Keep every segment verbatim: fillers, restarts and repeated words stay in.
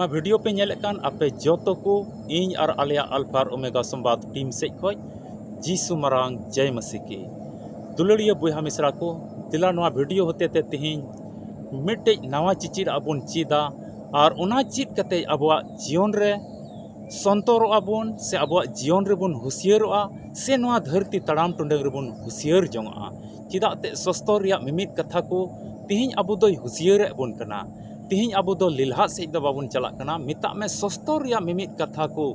ᱱᱚᱣᱟ ᱵᱷᱤᱰᱤᱭᱳ ᱯᱮ ᱧᱮᱞᱮᱫ ᱠᱟᱱ ᱟᱯᱮ ᱡᱚᱛᱚ ᱠᱚ, ᱤᱧ ᱟᱨ ᱟᱞᱮᱭᱟᱜ ᱟᱞᱯᱷᱟ ᱟᱨ ᱳᱢᱮᱜᱟ ᱥᱚᱢᱵᱟᱫ ᱴᱤᱢ ᱥᱮᱫ ᱠᱷᱚᱱ ᱡᱤᱥᱩ ᱢᱟᱨᱟᱝ ᱡᱟᱭ ᱢᱟᱹᱥᱤ ᱠᱤ᱾ ᱫᱩᱞᱟᱹᱲᱤᱭᱟᱹ ᱵᱚᱭᱦᱟ ᱢᱤᱥᱨᱟ ᱠᱚ, ᱫᱮᱞᱟ ᱱᱚᱣᱟ ᱵᱷᱤᱰᱤᱭᱳ ᱦᱚᱛᱮ ᱛᱮ ᱛᱮᱦᱮᱧ ᱢᱤᱫᱴᱮᱡ ᱱᱟᱣᱟ ᱪᱤᱪᱤᱫ ᱟᱜ ᱵᱚᱱ ᱪᱮᱫᱟ ᱟᱨ ᱚᱱᱟ ᱪᱮᱫ ᱠᱟᱛᱮ ᱟᱵᱚᱣᱟᱜ ᱡᱤᱭᱚᱱ ᱨᱮ ᱥᱚᱱᱛᱚᱨᱚᱜᱼᱟ ᱵᱚᱱ ᱥᱮ ᱟᱵᱚᱣᱟᱜ ᱡᱤᱭᱚᱱ ᱨᱮᱵᱚᱱ ᱦᱩᱥᱭᱟᱹᱨᱚᱜᱼᱟ ᱥᱮ ᱱᱚᱣᱟ ᱫᱷᱟᱹᱨᱛᱤ ᱛᱟᱲᱟᱢ ᱴᱩᱰᱟᱹᱝ ᱨᱮᱵᱚᱱ ᱦᱩᱥᱭᱟᱹᱨ ᱡᱚᱝᱚᱜᱼᱟ᱾ ᱪᱮᱫᱟᱜ ᱛᱮ ᱥᱚᱥᱛᱚᱨ ᱨᱮᱭᱟᱜ ᱢᱤᱢᱤᱫ ᱠᱟᱛᱷᱟ ᱠᱚ ᱛᱮᱦᱮᱧ ᱟᱵᱚ ᱫᱚᱭ ᱦᱩᱥᱭᱟᱹᱨᱮᱫ ᱵᱚᱱ ᱠᱟᱱᱟ᱾ ᱛᱮᱦᱮᱧ ᱟᱵᱚ ᱫᱚ ᱞᱮᱞᱦᱟᱜ ᱥᱮᱫ ᱫᱚ ᱵᱟᱵᱚᱱ ᱪᱟᱞᱟᱜ ᱠᱟᱱᱟ, ᱢᱮᱛᱟᱜ ᱢᱮ ᱥᱚᱥᱛᱚᱨ ᱨᱮᱭᱟᱜ ᱢᱤᱢᱤᱫ ᱠᱟᱛᱷᱟ ᱠᱚ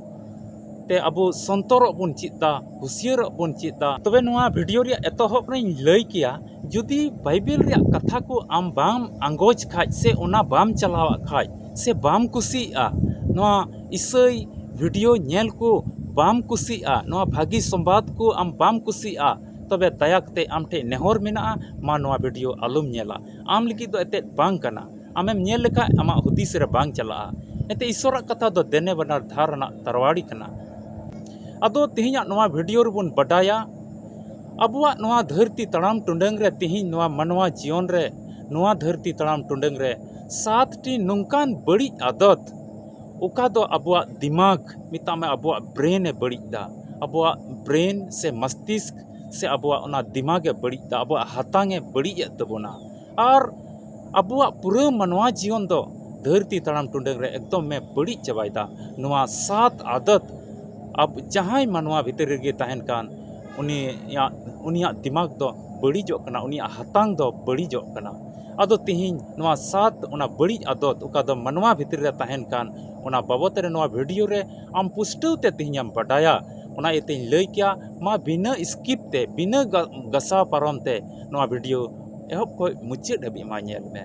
ᱛᱮ ᱟᱵᱚ ᱥᱚᱱᱛᱚᱨᱚᱜ ᱵᱚᱱ ᱪᱮᱫ ᱫᱟ, ᱦᱩᱥᱭᱟᱹᱨᱚᱜ ᱵᱚᱱ ᱪᱮᱫ ᱫᱟ᱾ ᱛᱚᱵᱮ ᱱᱚᱣᱟ ᱵᱷᱤᱰᱤᱭᱳ ᱨᱮᱭᱟᱜ ᱮᱛᱚᱦᱚᱵ ᱨᱮᱧ ᱞᱟᱹᱭ ᱠᱮᱭᱟ, ᱡᱩᱫᱤ ᱵᱟᱭᱵᱮᱞ ᱨᱮᱭᱟᱜ ᱠᱟᱛᱷᱟ ᱠᱚ ᱟᱢ ᱵᱟᱢ ᱟᱸᱜᱚᱪ ᱠᱷᱟᱡ ᱥᱮ ᱚᱱᱟ ᱵᱟᱢ ᱪᱟᱞᱟᱣᱟᱜ ᱠᱷᱟᱡ ᱥᱮ ᱵᱟᱢ ᱠᱩᱥᱤᱭᱟᱜᱼᱟ, ᱱᱚᱣᱟ ᱤᱥᱟᱹᱭ ᱵᱷᱤᱰᱤᱭᱳ ᱧᱮᱞ ᱠᱚ ᱵᱟᱢ ᱠᱩᱥᱤᱭᱟᱜᱼᱟ, ᱱᱚᱣᱟ ᱵᱷᱟᱹᱜᱤ ᱥᱚᱢᱵᱟᱫ ᱠᱚ ᱟᱢ ᱵᱟᱢ ᱠᱩᱥᱤᱭᱟᱜᱼᱟ, ᱛᱚᱵᱮ ᱫᱟᱭᱟ ᱠᱟᱛᱮ ᱟᱢ ᱴᱷᱮᱱ ᱱᱮᱦᱚᱨ ᱢᱮᱱᱟᱜᱼᱟ, ᱢᱟ ᱱᱚᱣᱟ ᱵᱷᱤᱰᱤᱭᱳ ᱟᱞᱚᱢ ᱧᱮᱞᱟ᱾ ᱟᱢ ᱞᱟᱹᱜᱤᱫ ᱫᱚ ᱮᱛᱮᱫ ᱵᱟᱝ ᱠᱟᱱᱟ᱾ ᱟᱢᱮᱢ ᱧᱮᱞ ᱞᱮᱠᱷᱟᱡ ᱟᱢᱟᱜ ᱦᱩᱫᱤᱥ ᱨᱮ ᱵᱟᱝ ᱪᱟᱞᱟᱜᱼᱟ᱾ ᱮᱱᱛᱮ ᱤᱥᱚᱨᱟᱜ ᱠᱟᱛᱷᱟ ᱫᱚ ᱫᱮᱱᱮ ᱵᱟᱱᱟᱨ ᱫᱷᱟᱨ ᱨᱮᱱᱟᱜ ᱛᱟᱨᱣᱟᱲᱤ ᱠᱟᱱᱟ᱾ ᱟᱫᱚ ᱛᱮᱦᱮᱧᱟᱜ ᱱᱚᱣᱟ ᱵᱷᱤᱰᱤᱭᱳ ᱨᱮᱵᱚᱱ ᱵᱟᱰᱟᱭᱟ, ᱟᱵᱚᱣᱟᱜ ᱱᱚᱣᱟ ᱫᱷᱟᱹᱨᱛᱤ ᱛᱟᱲᱟᱢ ᱴᱩᱰᱟᱹᱝ ᱨᱮ ᱛᱮᱦᱮᱧ ᱱᱚᱣᱟ ᱢᱟᱱᱣᱟ ᱡᱤᱭᱚᱱ ᱨᱮ, ᱱᱚᱣᱟ ᱫᱷᱟᱹᱨᱛᱤ ᱛᱟᱲᱟᱢ ᱴᱩᱰᱟᱹᱝ ᱨᱮ ᱥᱟᱛᱴᱤ ᱱᱚᱝᱠᱟᱱ ᱵᱟᱹᱲᱤᱡ ᱟᱫᱚᱛ, ᱚᱠᱟ ᱫᱚ ᱟᱵᱚᱣᱟᱜ ᱫᱤᱢᱟᱜᱽ, ᱢᱮᱛᱟᱜ ᱢᱮ ᱟᱵᱚᱣᱟᱜ ᱵᱨᱮᱱ ᱮ ᱵᱟᱹᱲᱤᱡ ᱫᱟ, ᱟᱵᱚᱣᱟᱜ ᱵᱨᱮᱱ ᱥᱮ ᱢᱚᱥᱛᱤᱥᱠ ᱥᱮ ᱟᱵᱚᱣᱟᱜ ᱚᱱᱟ ᱫᱤᱢᱟᱜᱽ ᱮ ᱵᱟᱹᱲᱤᱡ ᱫᱟ, ᱟᱵᱚᱣᱟᱜ ᱦᱟᱛᱟᱝ ᱮ ᱵᱟᱹᱲᱤᱡ ᱮᱫ ᱛᱟᱵᱚᱱᱟ᱾ ᱟᱨ ᱟᱵᱚᱣᱟᱜ ᱯᱩᱨᱟᱹ ᱢᱟᱱᱣᱟ ᱡᱤᱭᱚᱱ ᱫᱚ ᱫᱷᱟᱹᱨᱛᱤ ᱛᱟᱲᱟᱢ ᱴᱩᱰᱟᱹᱝ ᱨᱮ ᱮᱠᱫᱚᱢ ᱮ ᱵᱟᱹᱲᱤᱡ ᱪᱟᱵᱟᱭᱮᱫᱟ᱾ ᱱᱚᱣᱟ ᱥᱟᱛ ᱟᱫᱚᱛ ᱟᱵ-, ᱡᱟᱦᱟᱸᱭ ᱢᱟᱱᱣᱟ ᱵᱷᱤᱛᱨᱤ ᱨᱮᱜᱮ ᱛᱟᱦᱮᱱ ᱠᱟᱱ, ᱩᱱᱤᱭᱟᱜ, ᱩᱱᱤᱭᱟᱜ ᱫᱤᱢᱟᱜᱽ ᱫᱚ ᱵᱟᱹᱲᱤᱡᱚᱜ ᱠᱟᱱᱟ, ᱩᱱᱤᱭᱟᱜ ᱦᱟᱛᱟᱝ ᱫᱚ ᱵᱟᱹᱲᱤᱡᱚᱜ ᱠᱟᱱᱟ᱾ ᱟᱫᱚ ᱛᱤᱦᱤᱧ ᱱᱚᱣᱟ ᱥᱟᱛ ᱚᱱᱟ ᱵᱟᱹᱲᱤᱡ ᱟᱫᱚᱛ ᱚᱠᱟ ᱫᱚ ᱢᱟᱱᱣᱟ ᱵᱷᱤᱛᱨᱤ ᱨᱮ ᱛᱟᱦᱮᱱ ᱠᱟᱱ, ᱚᱱᱟ ᱵᱟᱵᱚᱛ ᱨᱮ ᱱᱚᱣᱟ ᱵᱷᱤᱰᱤᱭᱳ ᱨᱮ ᱟᱢ ᱯᱩᱥᱴᱟᱹᱣ ᱛᱮ ᱛᱤᱦᱤᱧ ᱮᱢ ᱵᱟᱰᱟᱭᱟ᱾ ᱚᱱᱟ ᱤᱭᱟᱹᱛᱮᱧ ᱞᱟᱹᱭ ᱠᱮᱭᱟ, ᱢᱟ ᱵᱤᱱᱟᱹ skip ᱛᱮ, ᱵᱤᱱᱟᱹ ᱜᱟ-, ᱜᱟᱥᱟᱣ ᱯᱟᱨᱚᱢ ᱛᱮ ᱱᱚᱣᱟ ᱵᱷᱤᱰᱤᱭᱳ ᱮᱦᱚᱵ ᱠᱷᱚᱱ ᱢᱩᱪᱟᱹᱫ ᱦᱟᱹᱵᱤᱡ ᱢᱟ ᱧᱮᱞ ᱢᱮ᱾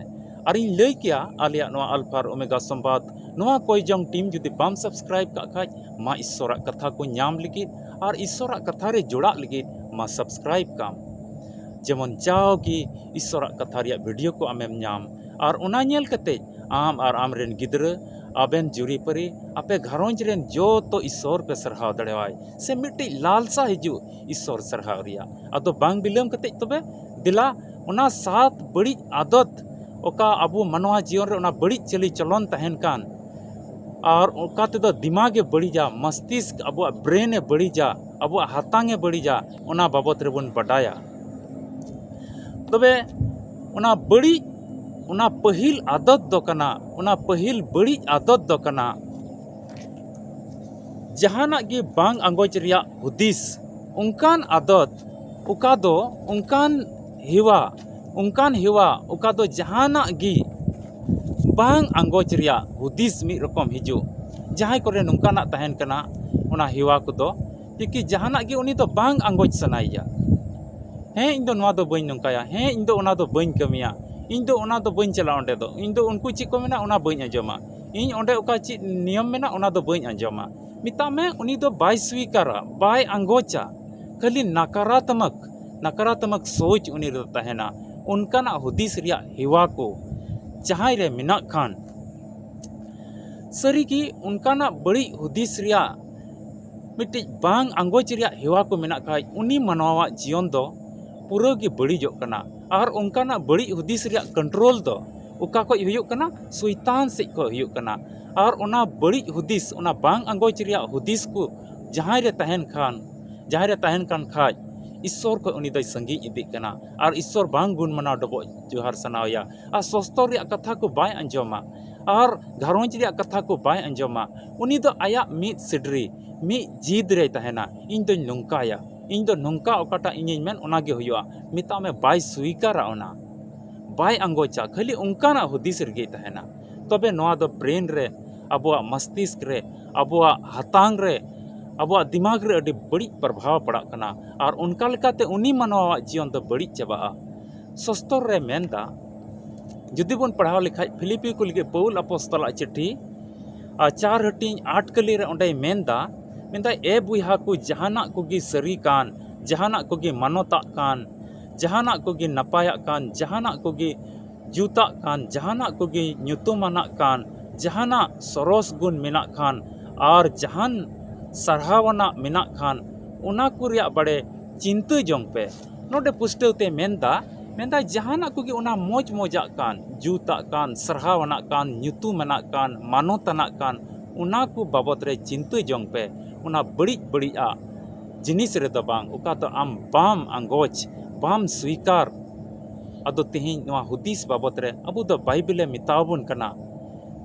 ᱟᱨᱤᱧ ᱞᱟᱹᱭ ᱠᱮᱭᱟ, ᱟᱞᱮᱭᱟᱜ ᱱᱚᱣᱟ ᱟᱞᱯᱷᱟ ᱟᱨ ᱳᱢᱮᱜᱟ ᱥᱚᱢᱵᱟᱫ ᱱᱚᱣᱟ ᱠᱚᱭ ᱡᱚᱝ ᱴᱤᱢ ᱡᱩᱫᱤ ᱵᱟᱢ subscribe ᱠᱟᱜ ᱠᱷᱟᱡ, ᱢᱟ ᱤᱥᱥᱚᱨᱟᱜ ᱠᱟᱛᱷᱟ ᱠᱚ ᱧᱟᱢ ᱞᱟᱹᱜᱤᱫ ᱟᱨ ᱤᱥᱥᱚᱨᱟᱜ ᱠᱟᱛᱷᱟ ᱨᱮ ᱡᱚᱲᱟᱜ ᱞᱟᱹᱜᱤᱫ ᱢᱟ subscribe ᱠᱟᱢ, ᱡᱮᱢᱚᱱ ᱡᱟᱣᱜᱮ ᱤᱥᱥᱚᱨᱟᱜ ᱠᱟᱛᱷᱟ ᱨᱮᱭᱟᱜ ᱵᱷᱤᱰᱤᱭᱳ ᱠᱚ ᱟᱢᱮᱢ ᱧᱟᱢ᱾ ᱟᱨ ᱚᱱᱟ ᱧᱮᱞ ᱠᱟᱛᱮ ᱟᱢ ᱟᱨ ᱟᱢᱨᱮᱱ ᱜᱤᱫᱽᱨᱟᱹ, ᱟᱵᱮᱱ ᱡᱩᱨᱤᱯᱟᱹᱨᱤ, ᱟᱯᱮ ᱜᱷᱟᱨᱚᱸᱡᱽ ᱨᱮᱱ ᱡᱚᱛᱚ ᱤᱥᱥᱚᱨ ᱯᱮ ᱥᱟᱨᱦᱟᱣ ᱫᱟᱲᱮᱣᱟᱭ ᱥᱮ ᱢᱤᱫᱴᱤᱡ ᱞᱟᱞᱥᱟ ᱦᱤᱡᱩᱜ ᱤᱥᱥᱚᱨ ᱥᱟᱨᱦᱟᱣ ᱨᱮᱭᱟᱜ᱾ ᱟᱫᱚ ᱵᱟᱝ ᱵᱤᱞᱚᱢ ᱠᱟᱛᱮ ᱛᱚᱵᱮ ᱫᱮᱞᱟ ᱚᱱᱟ ᱥᱟᱛ ᱵᱟᱹᱲᱤᱡ ᱟᱫᱚᱛ, ᱚᱠᱟ ᱟᱵᱚ ᱢᱟᱱᱣᱟ ᱡᱤᱭᱚᱱ ᱨᱮ ᱚᱱᱟ ᱵᱟᱹᱲᱤᱡ ᱪᱟᱹᱞᱤ ᱪᱚᱞᱚᱱ ᱛᱟᱦᱮᱱ ᱠᱟᱱ, ᱟᱨ ᱚᱠᱟ ᱛᱮᱫᱚ ᱫᱤᱢᱟᱜᱽ ᱮ ᱵᱟᱹᱲᱤᱡᱟ, ᱢᱚᱥᱛᱤᱥᱠ, ᱟᱵᱚᱣᱟᱜ ᱵᱨᱮᱱ ᱮ ᱵᱟᱹᱲᱤᱡᱟ, ᱟᱵᱚᱣᱟᱜ ᱦᱟᱛᱟᱝ ᱮ ᱵᱟᱹᱲᱤᱡᱟ, ᱚᱱᱟ ᱵᱟᱵᱚᱛ ᱨᱮᱵᱚᱱ ᱵᱟᱰᱟᱭᱟ᱾ ᱛᱚᱵᱮ ᱚᱱᱟ ᱵᱟᱹᱲᱤᱡ, ᱚᱱᱟ ᱯᱟᱹᱦᱤᱞ ᱟᱫᱚᱛ ᱫᱚ ᱠᱟᱱᱟ, ᱚᱱᱟ ᱯᱟᱹᱦᱤᱞ ᱵᱟᱹᱲᱤᱡ ᱟᱫᱚᱛ ᱫᱚ ᱠᱟᱱᱟ ᱡᱟᱦᱟᱱᱟᱜ ᱜᱮ ᱵᱟᱝ ᱟᱸᱜᱚᱪ ᱨᱮᱭᱟᱜ ᱦᱩᱫᱤᱥ, ᱚᱱᱠᱟᱱ ᱟᱫᱚᱛ, ᱚᱠᱟ ᱫᱚ ᱚᱱᱠᱟᱱ ᱦᱮᱣᱟ, ᱚᱱᱠᱟᱱ ᱦᱮᱣᱟ ᱚᱠᱟ ᱫᱚ ᱡᱟᱦᱟᱱᱟᱜ ᱜᱮ ᱵᱟᱝ ᱟᱸᱜᱚᱪ ᱨᱮᱭᱟᱜ ᱦᱩᱫᱤᱥ ᱢᱤᱫ ᱨᱚᱠᱚᱢ ᱦᱤᱡᱩᱜ, ᱡᱟᱦᱟᱸᱭ ᱠᱚᱨᱮ ᱱᱚᱝᱠᱟᱱᱟᱜ ᱛᱟᱦᱮᱱ ᱠᱟᱱᱟ, ᱚᱱᱟ ᱦᱮᱣᱟ ᱠᱚᱫᱚ ᱠᱤ ᱡᱟᱦᱟᱱᱟᱜ ᱜᱮ ᱩᱱᱤ ᱫᱚ ᱵᱟᱝ ᱟᱸᱜᱚᱪ ᱥᱟᱱᱟᱭᱮᱭᱟ᱾ ᱦᱮᱸ, ᱤᱧ ᱫᱚ ᱱᱚᱣᱟ ᱫᱚ ᱵᱟᱹᱧ ᱱᱚᱝᱠᱟᱭᱟ, ᱦᱮᱸ, ᱤᱧ ᱫᱚ ᱚᱱᱟ ᱫᱚ ᱵᱟᱹᱧ ᱠᱟᱹᱢᱤᱭᱟ, ᱤᱧ ᱫᱚ ᱚᱱᱟ ᱫᱚ ᱵᱟᱹᱧ ᱪᱟᱞᱟᱜᱼᱟ ᱚᱸᱰᱮ ᱫᱚ, ᱤᱧ ᱫᱚ ᱩᱱᱠᱩ ᱪᱮᱫ ᱠᱚ ᱢᱮᱱᱟ ᱚᱱᱟ ᱵᱟᱹᱧ ᱟᱸᱡᱚᱢᱟ, ᱤᱧ ᱚᱸᱰᱮ ᱚᱠᱟ ᱪᱮᱫ ᱱᱤᱭᱚᱢ ᱢᱮᱱᱟᱜ ᱚᱱᱟ ᱫᱚ ᱵᱟᱹᱧ ᱟᱸᱡᱚᱢᱟ᱾ ᱢᱮᱛᱟᱜ ᱢᱮ ᱩᱱᱤ ᱫᱚ ᱵᱟᱭ ᱥᱣᱤᱠᱟᱨᱟ, ᱵᱟᱭ ᱟᱸᱜᱚᱪᱟ, ᱠᱷᱟᱹᱞᱤ ᱱᱟᱠᱟᱨᱟᱛᱢᱚᱠ, ᱱᱟᱠᱟᱨᱟᱛᱢᱚᱠ ᱥᱳᱪ ᱩᱱᱤ ᱨᱮᱫᱚ ᱛᱟᱦᱮᱱᱟ᱾ ᱚᱱᱠᱟᱱᱟᱜ ᱦᱩᱫᱤᱥ ᱨᱮᱭᱟᱜ ᱦᱮᱣᱟ ᱠᱚ ᱡᱟᱦᱟᱸᱭ ᱨᱮ ᱢᱮᱱᱟᱜ ᱠᱷᱟᱱ, ᱥᱟᱹᱨᱤᱜᱮ ᱚᱱᱠᱟᱱᱟᱜ ᱵᱟᱹᱲᱤᱡ ᱦᱩᱫᱤᱥ ᱨᱮᱭᱟᱜ ᱢᱤᱫᱴᱤᱡ ᱵᱟᱝ ᱟᱸᱜᱚᱪ ᱨᱮᱭᱟᱜ ᱦᱮᱣᱟ ᱠᱚ ᱢᱮᱱᱟᱜ ᱠᱷᱟᱡ, ᱩᱱᱤ ᱢᱟᱱᱣᱟᱣᱟᱜ ᱡᱤᱭᱚᱱ ᱫᱚ ᱯᱩᱨᱟᱹ ᱜᱮ ᱵᱟᱹᱲᱤᱡᱚᱜ ᱠᱟᱱᱟ᱾ ᱟᱨ ᱚᱱᱠᱟᱱᱟᱜ ᱵᱟᱹᱲᱤᱡ ᱦᱩᱫᱤᱥ ᱨᱮᱭᱟᱜ ᱠᱚᱱᱴᱨᱳᱞ ᱫᱚ ᱚᱠᱟ ᱠᱷᱚᱡ ᱦᱩᱭᱩᱜ ᱠᱟᱱᱟ? ᱥᱚᱭᱛᱟᱱ ᱥᱮᱫ ᱠᱷᱚᱡ ᱦᱩᱭᱩᱜ ᱠᱟᱱᱟ᱾ ᱟᱨ ᱚᱱᱟ ᱵᱟᱹᱲᱤᱡ ᱦᱩᱫᱤᱥ, ᱚᱱᱟ ᱵᱟᱝ ᱟᱸᱜᱚᱪ ᱨᱮᱭᱟᱜ ᱦᱩᱫᱤᱥ ᱠᱚ ᱡᱟᱦᱟᱸᱭ ᱨᱮ ᱛᱟᱦᱮᱱ ᱠᱷᱟᱱ, ᱡᱟᱦᱟᱸᱭ ᱨᱮ ᱛᱟᱦᱮᱱ ᱠᱟᱱ ᱠᱷᱟᱡ, ᱤᱥᱥᱚᱨ ᱠᱷᱚᱡ ᱩᱱᱤ ᱫᱚᱭ ᱥᱟᱺᱜᱤᱧ ᱤᱫᱤᱜ ᱠᱟᱱᱟ᱾ ᱟᱨ ᱤᱥᱥᱚᱨ ᱵᱟᱝ ᱜᱩᱱ ᱢᱟᱱᱟᱣ ᱰᱚᱵᱚᱜ ᱡᱚᱦᱟᱨ ᱥᱟᱱᱟᱣᱮᱭᱟ᱾ ᱟᱨ ᱥᱚᱥᱛᱚᱨ ᱨᱮᱭᱟᱜ ᱠᱟᱛᱷᱟ ᱠᱚ ᱵᱟᱭ ᱟᱸᱡᱚᱢᱟ᱾ ᱟᱨ ᱜᱷᱟᱨᱚᱸᱡᱽ ᱨᱮᱭᱟᱜ ᱠᱟᱛᱷᱟ ᱠᱚ ᱵᱟᱭ ᱟᱸᱡᱚᱢᱟ᱾ ᱩᱱᱤ ᱫᱚ ᱟᱭᱟᱜ ᱢᱤᱫ ᱥᱤᱰᱨᱤ, ᱢᱤᱫ ᱡᱤᱫ ᱨᱮᱭ ᱛᱟᱦᱮᱱᱟ, "ᱤᱧ ᱫᱚᱧ ᱱᱚᱝᱠᱟᱭᱟ, ᱤᱧ ᱫᱚ ᱱᱚᱝᱠᱟ ᱚᱠᱟᱴᱟᱜ ᱤᱧᱤᱧ ᱢᱮᱱ ᱚᱱᱟ ᱜᱮ ᱦᱩᱭᱩᱜᱼᱟ", ᱢᱮᱛᱟᱜ ᱢᱮ ᱵᱟᱭ ᱥᱩᱭᱠᱟᱨᱟ ᱚᱱᱟ, ᱵᱟᱭ ᱟᱸᱜᱚᱪᱟ, ᱠᱷᱟᱹᱞᱤ ᱚᱱᱠᱟᱱᱟᱜ ᱦᱩᱫᱤᱥ ᱨᱮᱜᱮᱭ ᱛᱟᱦᱮᱱᱟ᱾ ᱛᱚᱵᱮ ᱱᱚᱣᱟ ᱫᱚ ᱵᱨᱮᱱ ᱨᱮ, ᱟᱵᱚᱣᱟᱜ ᱢᱚᱥᱛᱤᱥᱠ ᱨᱮ, ᱟᱵᱚᱣᱟᱜ ᱦᱟᱛᱟᱝ ᱨᱮ, ᱟᱵᱚᱣᱟᱜ ᱫᱤᱢᱟᱜᱽ ᱨᱮ ᱟᱹᱰᱤ ᱵᱟᱹᱲᱤᱡ ᱯᱨᱚᱵᱷᱟᱵᱽ ᱯᱟᱲᱟᱜ ᱠᱟᱱᱟ᱾ ᱟᱨ ᱚᱱᱠᱟ ᱞᱮᱠᱟᱛᱮ ᱩᱱᱤ ᱢᱟᱱᱣᱟᱣᱟᱜ ᱡᱤᱭᱚᱱ ᱫᱚ ᱵᱟᱹᱲᱤᱡ ᱪᱟᱵᱟᱜᱼᱟ᱾ ᱥᱚᱥᱛᱚᱨ ᱨᱮ ᱢᱮᱱᱫᱟ, ᱡᱩᱫᱤ ᱵᱚᱱ ᱯᱟᱲᱦᱟᱣ ᱞᱮᱠᱷᱟᱡ ᱯᱷᱤᱞᱤᱯᱤ ᱠᱚ ᱞᱟᱹᱜᱤᱫ ᱯᱟᱹᱣᱩᱞ ᱟᱯᱚᱥᱛᱚᱞᱟᱜ ᱪᱤᱴᱷᱤ, ᱟᱨ ᱪᱟᱨ ᱦᱟᱹᱴᱤᱧ ᱟᱴ ᱠᱟᱹᱞᱤ ᱨᱮ ᱚᱸᱰᱮᱭ ᱢᱮᱱᱫᱟ, ᱢᱮᱱᱫᱟᱭ, "ᱮ ᱵᱚᱭᱦᱟ ᱠᱚ, ᱡᱟᱦᱟᱱᱟᱜ ᱠᱚᱜᱮ ᱥᱟᱹᱨᱤ ᱠᱟᱱ, ᱡᱟᱦᱟᱱᱟᱜ ᱠᱚᱜᱮ ᱢᱟᱱᱚᱛᱟᱜ ᱠᱟᱱ, ᱡᱟᱦᱟᱱᱟᱜ ᱠᱚᱜᱮ ᱱᱟᱯᱟᱭᱟᱜ ᱠᱟᱱ, ᱡᱟᱦᱟᱱᱟᱜ ᱠᱚᱜᱮ ᱡᱩᱛᱟᱜ ᱠᱟᱱ, ᱡᱟᱦᱟᱱᱟᱜ ᱠᱚᱜᱮ ᱧᱩᱛᱩᱢᱟᱱᱟᱜ ᱠᱟᱱ, ᱡᱟᱦᱟᱱᱟᱜ ᱥᱚᱨᱚᱥ ᱜᱩᱱ ᱢᱮᱱᱟᱜ ᱠᱷᱟᱱ, ᱟᱨ ᱡᱟᱦᱟᱱ ᱥᱟᱨᱦᱟᱣᱟᱱᱟᱜ ᱢᱮᱱᱟᱜ ᱠᱷᱟᱱ, ᱚᱱᱟ ᱠᱚ ᱨᱮᱭᱟᱜ ᱵᱟᱲᱮ ᱪᱤᱱᱛᱟᱹ ᱡᱚᱝ ᱯᱮ᱾" ᱱᱚᱰᱮ ᱯᱩᱥᱴᱟᱹᱣ ᱛᱮ ᱢᱮᱱᱫᱟ, ᱢᱮᱱᱫᱟ, ᱡᱟᱦᱟᱱᱟᱜ ᱠᱚᱜᱮ ᱚᱱᱟ ᱢᱚᱡᱽ ᱢᱚᱡᱟᱜ ᱠᱟᱱ, ᱡᱩᱛᱟᱜ ᱠᱟᱱ, ᱥᱟᱨᱦᱟᱣᱟᱱᱟᱜ ᱠᱟᱱ, ᱧᱩᱛᱩᱢᱟᱱᱟᱜ ᱠᱟᱱ, ᱢᱟᱱᱚᱛᱟᱱᱟᱜ ᱠᱟᱱ, ᱚᱱᱟ ᱠᱚ ᱵᱟᱵᱚᱛ ᱨᱮ ᱪᱤᱱᱛᱟᱹ ᱡᱚᱝ ᱯᱮ᱾ ᱚᱱᱟ ᱵᱟᱹᱲᱤᱡ ᱵᱟᱹᱲᱤᱡᱟᱜ ᱡᱤᱱᱤᱥ ᱨᱮᱫᱚ ᱵᱟᱝ, ᱚᱠᱟ ᱫᱚ ᱟᱢ ᱵᱟᱢ ᱟᱸᱜᱚᱪ, ᱵᱟᱢ ᱥᱣᱤᱠᱟᱨ᱾ ᱟᱫᱚ ᱛᱮᱦᱮᱧ ᱱᱚᱣᱟ ᱦᱩᱫᱤᱥ ᱵᱟᱵᱚᱛ ᱨᱮ ᱟᱵᱚ ᱫᱚ ᱵᱟᱭᱵᱮᱞᱮ ᱢᱮᱛᱟᱣᱟᱵᱚᱱ ᱠᱟᱱᱟ,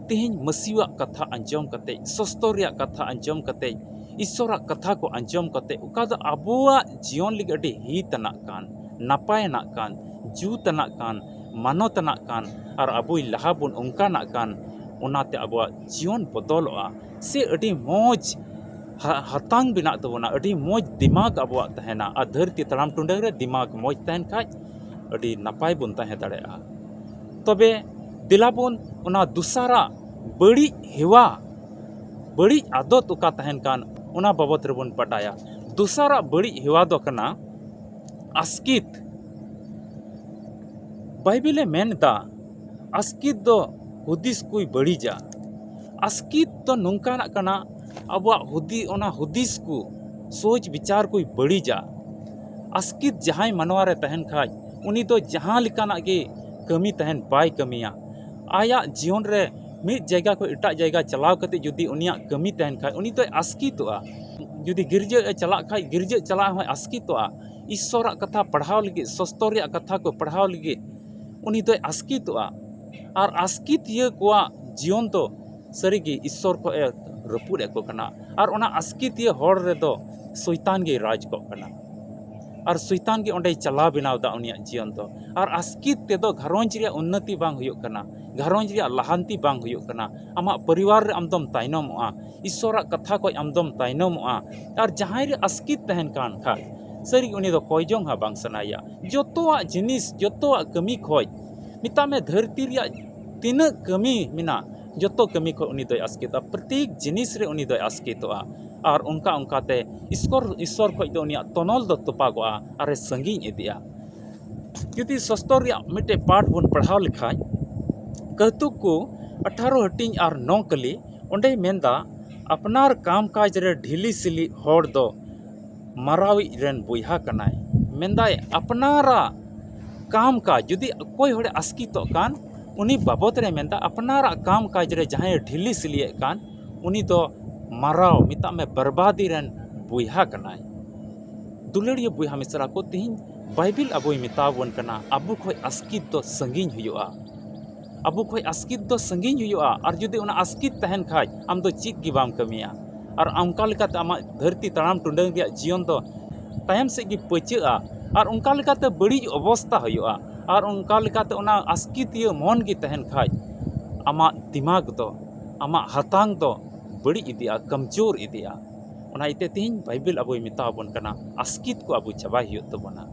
ᱛᱮᱦᱮᱧ ᱢᱟᱹᱥᱤᱣᱟᱜ ᱠᱟᱛᱷᱟ ᱟᱸᱡᱚᱢ ᱠᱟᱛᱮ, ᱥᱚᱥᱛᱚ ᱨᱮᱭᱟᱜ ᱠᱟᱛᱷᱟ ᱟᱸᱡᱚᱢ ᱠᱟᱛᱮ, ᱤᱥᱥᱚᱨᱟᱜ ᱠᱟᱛᱷᱟ ᱠᱚ ᱟᱸᱡᱚᱢ ᱠᱟᱛᱮ, ᱚᱠᱟ ᱫᱚ ᱟᱵᱚᱣᱟᱜ ᱡᱤᱭᱚᱱ ᱞᱟᱹᱜᱤᱫ ᱟᱹᱰᱤ ᱦᱤᱛ ᱟᱱᱟᱜ ᱠᱟᱱ, ᱱᱟᱯᱟᱭ ᱟᱱᱟᱜ ᱠᱟᱱ, ᱡᱩᱛ ᱟᱱᱟᱜ ᱠᱟᱱ, ᱢᱟᱱᱚᱛ ᱟᱱᱟᱜ ᱠᱟᱱ, ᱟᱨ ᱟᱵᱚᱭ ᱞᱟᱦᱟ ᱵᱚᱱ ᱚᱱᱠᱟᱱᱟᱜ ᱠᱟᱱ, ᱚᱱᱟᱛᱮ ᱟᱵᱚᱣᱟᱜ ᱡᱤᱭᱚᱱ ᱵᱚᱫᱚᱞᱚᱜᱼᱟ᱾ ᱥᱮ ᱟᱹᱰᱤ ᱢᱚᱡᱽ ᱦᱟ-, ᱦᱟᱛᱟᱝ ᱵᱮᱱᱟᱜ ᱛᱟᱵᱚᱱᱟ, ᱟᱹᱰᱤ ᱢᱚᱡᱽ ᱫᱤᱢᱟᱜᱽ ᱟᱵᱚᱣᱟᱜ ᱛᱟᱦᱮᱱᱟ᱾ ᱟᱨ ᱫᱷᱟᱹᱨᱛᱤ ᱛᱟᱲᱟᱢ ᱴᱩᱰᱟᱹᱝ ᱨᱮ ᱫᱤᱢᱟᱜᱽ ᱢᱚᱡᱽ ᱛᱟᱦᱮᱱ ᱠᱷᱟᱡ ᱟᱹᱰᱤ ᱱᱟᱯᱟᱭ ᱵᱚᱱ ᱛᱟᱦᱮᱸ ᱫᱟᱲᱮᱭᱟᱜᱼᱟ᱾ ᱛᱚᱵᱮ ᱫᱮᱞᱟ ᱵᱚᱱ ᱚᱱᱟ ᱫᱚᱥᱟᱨᱟᱜ ᱵᱟᱹᱲᱤᱡ ᱦᱮᱣᱟ, ᱵᱟᱹᱲᱤᱡ ᱟᱫᱚᱛ ᱚᱠᱟ ᱛᱟᱦᱮᱱ ᱠᱟᱱ, ᱚᱱᱟ ᱵᱟᱵᱚᱛ ᱨᱮᱵᱚᱱ ᱵᱟᱰᱟᱭᱟ᱾ ᱫᱚᱥᱟᱨᱟᱜ ᱵᱟᱹᱲᱤᱡ ᱦᱮᱣᱟ ᱫᱚ ᱠᱟᱱᱟ ᱟᱥᱠᱤᱛ᱾ ᱵᱟᱭᱵᱮᱞᱮ ᱢᱮᱱ ᱮᱫᱟ, ᱟᱥᱠᱤᱛ ᱫᱚ ᱦᱩᱫᱤᱥ ᱠᱚᱭ ᱵᱟᱹᱲᱤᱡᱟ᱾ ᱟᱥᱠᱤᱛ ᱫᱚ ᱱᱚᱝᱠᱟᱱᱟᱜ ᱠᱟᱱᱟ, ᱟᱵᱚᱣᱟᱜ ᱦᱩᱫᱤ-, ᱚᱱᱟ ᱦᱩᱫᱤᱥ ᱠᱚ, ᱥᱳᱪ ᱵᱤᱪᱟᱨ ᱠᱚᱭ ᱵᱟᱹᱲᱤᱡᱟ᱾ ᱟᱥᱠᱤᱛ ᱡᱟᱦᱟᱸᱭ ᱢᱟᱱᱣᱟ ᱨᱮ ᱛᱟᱦᱮᱱ ᱠᱷᱟᱡ, ᱩᱱᱤ ᱫᱚ ᱡᱟᱦᱟᱸ ᱞᱮᱠᱟᱱᱟᱜ ᱜᱮ ᱠᱟᱹᱢᱤ ᱛᱟᱦᱮᱱ, ᱵᱟᱭ ᱠᱟᱹᱢᱤᱭᱟ᱾ ᱟᱭᱟᱜ ᱡᱤᱭᱚᱱ ᱨᱮ ᱢᱤᱫ ᱡᱟᱭᱜᱟ ᱠᱷᱚᱱ ᱮᱴᱟᱜ ᱡᱟᱭᱜᱟ ᱪᱟᱞᱟᱣ ᱠᱟᱛᱮ ᱡᱩᱫᱤ ᱩᱱᱤᱭᱟᱜ ᱠᱟᱹᱢᱤ ᱛᱟᱦᱮᱱ ᱠᱷᱟᱡ, ᱩᱱᱤ ᱫᱚᱭ ᱟᱥᱠᱤᱛᱚᱜᱼᱟ᱾ ᱡᱩᱫᱤ ᱜᱤᱨᱡᱟᱹ ᱮ ᱪᱟᱞᱟᱜ ᱠᱷᱟᱡ, ᱜᱤᱨᱡᱟᱹ ᱪᱟᱞᱟᱜ ᱦᱚᱸᱭ ᱟᱥᱠᱤᱛᱚᱜᱼᱟ᱾ ᱤᱥᱥᱚᱨᱟᱜ ᱠᱟᱛᱷᱟ ᱯᱟᱲᱦᱟᱣ ᱞᱟᱹᱜᱤᱫ, ᱥᱚᱥᱛᱚᱨ ᱨᱮᱭᱟᱜ ᱠᱟᱛᱷᱟ ᱠᱚ ᱯᱟᱲᱦᱟᱣ ᱞᱟᱹᱜᱤᱫ ᱩᱱᱤ ᱫᱚᱭ ᱟᱥᱠᱤᱛᱚᱜᱼᱟ᱾ ᱟᱨ ᱟᱥᱠᱤᱛᱤᱭᱟᱹ ᱠᱚᱣᱟᱜ ᱡᱤᱭᱚᱱ ᱫᱚ ᱥᱟᱹᱨᱤᱜᱮ ᱤᱥᱥᱚᱨ ᱠᱷᱚᱱ ᱮ ᱨᱟᱹᱯᱩᱫ ᱮᱫ ᱠᱚ ᱠᱟᱱᱟ᱾ ᱟᱨ ᱚᱱᱟ ᱟᱥᱠᱤᱛᱤᱭᱟᱹ ᱦᱚᱲ ᱨᱮᱫᱚ ᱥᱚᱭᱛᱟᱱ ᱜᱮᱭ ᱨᱟᱡᱽ ᱠᱚᱜ ᱠᱟᱱᱟ᱾ ᱟᱨ ᱥᱚᱭᱛᱟᱱ ᱜᱮ ᱚᱸᱰᱮᱭ ᱪᱟᱞᱟᱣ ᱵᱮᱱᱟᱣ ᱮᱫᱟ ᱩᱱᱤᱭᱟᱜ ᱡᱤᱭᱚᱱ ᱫᱚ᱾ ᱟᱨ ᱟᱥᱠᱤᱛ ᱛᱮᱫᱚ ᱜᱷᱟᱨᱚᱸᱡᱽ ᱨᱮᱭᱟᱜ ᱩᱱᱱᱚᱛᱤ ᱵᱟᱝ ᱦᱩᱭᱩᱜ ᱠᱟᱱᱟ, ᱜᱷᱟᱨᱚᱸᱡᱽ ᱨᱮᱭᱟᱜ ᱞᱟᱦᱟᱱᱛᱤ ᱵᱟᱝ ᱦᱩᱭᱩᱜ ᱠᱟᱱᱟ, ᱟᱢᱟᱜ ᱯᱚᱨᱤᱵᱟᱨ ᱨᱮ ᱟᱢᱫᱚᱢ ᱛᱟᱭᱱᱚᱢᱚᱜᱼᱟ, ᱤᱥᱥᱚᱨᱟᱜ ᱠᱟᱛᱷᱟ ᱠᱷᱚᱱ ᱟᱢᱫᱚᱢ ᱛᱟᱭᱱᱚᱢᱚᱜᱼᱟ᱾ ᱟᱨ ᱡᱟᱦᱟᱸᱭ ᱨᱮ ᱟᱥᱠᱤᱛ ᱛᱟᱦᱮᱱ ᱠᱟᱱ ᱠᱷᱟᱡ, ᱥᱟᱹᱨᱤᱜᱮ ᱩᱱᱤ ᱫᱚ ᱠᱚᱭ ᱡᱚᱝ ᱦᱚᱸ ᱵᱟᱝ ᱥᱟᱱᱟᱭᱮᱭᱟ᱾ ᱡᱚᱛᱚᱣᱟᱜ ᱡᱤᱱᱤᱥ, ᱡᱚᱛᱚᱣᱟᱜ ᱠᱟᱹᱢᱤ ᱠᱷᱚᱡ, ᱢᱮᱛᱟᱜ ᱢᱮ ᱫᱷᱟᱹᱨᱛᱤ ᱨᱮᱭᱟᱜ ᱛᱤᱱᱟᱹᱜ ᱠᱟᱹᱢᱤ ᱢᱮᱱᱟᱜ, ᱡᱚᱛᱚ ᱠᱟᱹᱢᱤ ᱠᱷᱚᱡ ᱩᱱᱤ ᱫᱚᱭ ᱟᱥᱠᱮᱛᱚᱜᱼᱟ᱾ ᱯᱨᱚᱛᱮᱠ ᱡᱤᱱᱤᱥ ᱨᱮ ᱩᱱᱤ ᱫᱚᱭ ᱟᱥᱠᱮᱛᱚᱜᱼᱟ᱾ ᱟᱨ ᱚᱱᱠᱟ ᱚᱱᱠᱟᱛᱮ ᱤᱥᱠᱚᱨ, ᱤᱥᱥᱚᱨ ᱠᱷᱚᱡ ᱫᱚ ᱩᱱᱤᱭᱟᱜ ᱛᱚᱱᱚᱞ ᱫᱚ ᱛᱚᱯᱟᱜᱚᱜᱼᱟ ᱟᱨᱮ ᱥᱟᱺᱜᱤᱧ ᱤᱫᱤᱜᱼᱟ᱾ ᱡᱩᱫᱤ ᱥᱚᱥᱛᱚᱨ ᱨᱮᱭᱟᱜ ᱢᱤᱫᱴᱮᱡ ᱯᱟᱴ ᱵᱚᱱ ᱯᱟᱲᱦᱟᱣ ᱞᱮᱠᱷᱟᱡ, ᱠᱟᱹᱦᱛᱩᱠ ᱠᱚ ᱟᱴᱷᱟᱨᱚ ᱦᱟᱹᱴᱤᱧ ᱟᱨ ᱱᱚ ᱠᱟᱹᱞᱤ, ᱚᱸᱰᱮᱭ ᱢᱮᱱᱫᱟ, ᱟᱯᱱᱟᱨ ᱠᱟᱢ ᱠᱟᱡᱽ ᱨᱮ ᱰᱷᱤᱞᱤ ᱥᱤᱞᱤᱡ ᱦᱚᱲ ᱫᱚ ᱢᱟᱨᱟᱣᱤᱡ ᱨᱮᱱ ᱵᱚᱭᱦᱟ ᱠᱟᱱᱟᱭ᱾ ᱢᱮᱱᱫᱟᱭ, ᱟᱯᱱᱟᱨᱟᱜ ᱠᱟᱢ ᱠᱟᱡᱽ, ᱡᱩᱫᱤ ᱚᱠᱚᱭ ᱦᱚᱲᱮ ᱟᱥᱠᱤᱛᱚᱜ ᱠᱟᱱ, ᱩᱱᱤ ᱵᱟᱵᱚᱛ ᱨᱮ ᱢᱮᱱᱫᱟ, ᱟᱯᱱᱟᱨᱟᱜ ᱠᱟᱢ ᱠᱟᱡᱽ ᱨᱮ ᱡᱟᱦᱟᱸᱭᱮ ᱰᱷᱤᱞᱤ ᱥᱤᱞᱤᱭᱮᱫ ᱠᱟᱱ, ᱩᱱᱤ ᱫᱚ ᱢᱟᱨᱟᱣ, ᱢᱮᱛᱟᱜ ᱢᱮ, ᱵᱚᱨᱵᱟᱫᱤ ᱨᱮᱱ ᱵᱚᱭᱦᱟ ᱠᱟᱱᱟᱭ᱾ ᱫᱩᱞᱟᱹᱲᱤᱭᱟᱹ ᱵᱚᱭᱦᱟ ᱢᱤᱥᱨᱟ ᱠᱚ, ᱛᱤᱦᱤᱧ ᱵᱟᱭᱵᱮᱞ ᱟᱵᱚᱭ ᱢᱮᱛᱟ ᱵᱚᱱ ᱠᱟᱱᱟ, ᱟᱵᱚ ᱠᱷᱚᱱ ᱟᱥᱠᱮᱛ ᱫᱚ ᱥᱟᱺᱜᱤᱧ ᱦᱩᱭᱩᱜᱼᱟ᱾ ᱟᱵᱚ ᱠᱷᱚᱱ ᱟᱥᱠᱮᱛ ᱫᱚ ᱥᱟᱺᱜᱤᱧ ᱦᱩᱭᱩᱜᱼᱟ᱾ ᱟᱨ ᱡᱩᱫᱤ ᱚᱱᱟ ᱟᱥᱠᱮᱛ ᱛᱟᱦᱮᱱ ᱠᱷᱟᱡ, ᱟᱢ ᱫᱚ ᱪᱮᱫ ᱜᱮ ᱵᱟᱢ ᱠᱟᱹᱢᱤᱭᱟ᱾ ᱟᱨ ᱚᱱᱠᱟ ᱞᱮᱠᱟᱛᱮ ᱟᱢᱟᱜ ᱫᱷᱟᱹᱨᱛᱤ ᱛᱟᱲᱟᱢ ᱴᱩᱰᱟᱹᱝ ᱨᱮᱭᱟᱜ ᱡᱤᱭᱚᱱ ᱫᱚ ᱛᱟᱭᱚᱢ ᱥᱮᱫ ᱜᱮ ᱯᱟᱹᱪᱟᱹᱜᱼᱟ᱾ ᱟᱨ ᱚᱱᱠᱟ ᱞᱮᱠᱟᱛᱮ ᱵᱟᱹᱲᱤᱡ ᱚᱵᱚᱥᱛᱟ ᱦᱩᱭᱩᱜᱼᱟ᱾ ᱟᱨ ᱚᱱᱠᱟ ᱞᱮᱠᱟᱛᱮ ᱚᱱᱟ ᱟᱥᱠᱮᱛᱤᱭᱟᱹ ᱢᱚᱱ ᱜᱮ ᱛᱟᱦᱮᱱ ᱠᱷᱟᱡ, ᱟᱢᱟᱜ ᱫᱤᱢᱟᱜᱽ ᱫᱚ, ᱟᱢᱟᱜ ᱦᱟᱛᱟᱝ ᱫᱚ ᱵᱟᱹᱲᱤᱡ ᱤᱫᱤᱜᱼᱟ, ᱠᱚᱢᱡᱳᱨ ᱤᱫᱤᱜᱼᱟ᱾ ᱚᱱᱟ ᱤᱭᱟᱹᱛᱮ ᱛᱮᱦᱮᱧ ᱵᱟᱭᱵᱮᱞ ᱟᱵᱚᱭ ᱢᱮᱛᱟ ᱵᱚᱱ ᱠᱟᱱᱟ, ᱟᱥᱠᱮᱛ ᱠᱚ ᱟᱵᱚ ᱪᱟᱵᱟᱭ ᱦᱩᱭᱩᱜ ᱛᱟᱵᱚᱱᱟ᱾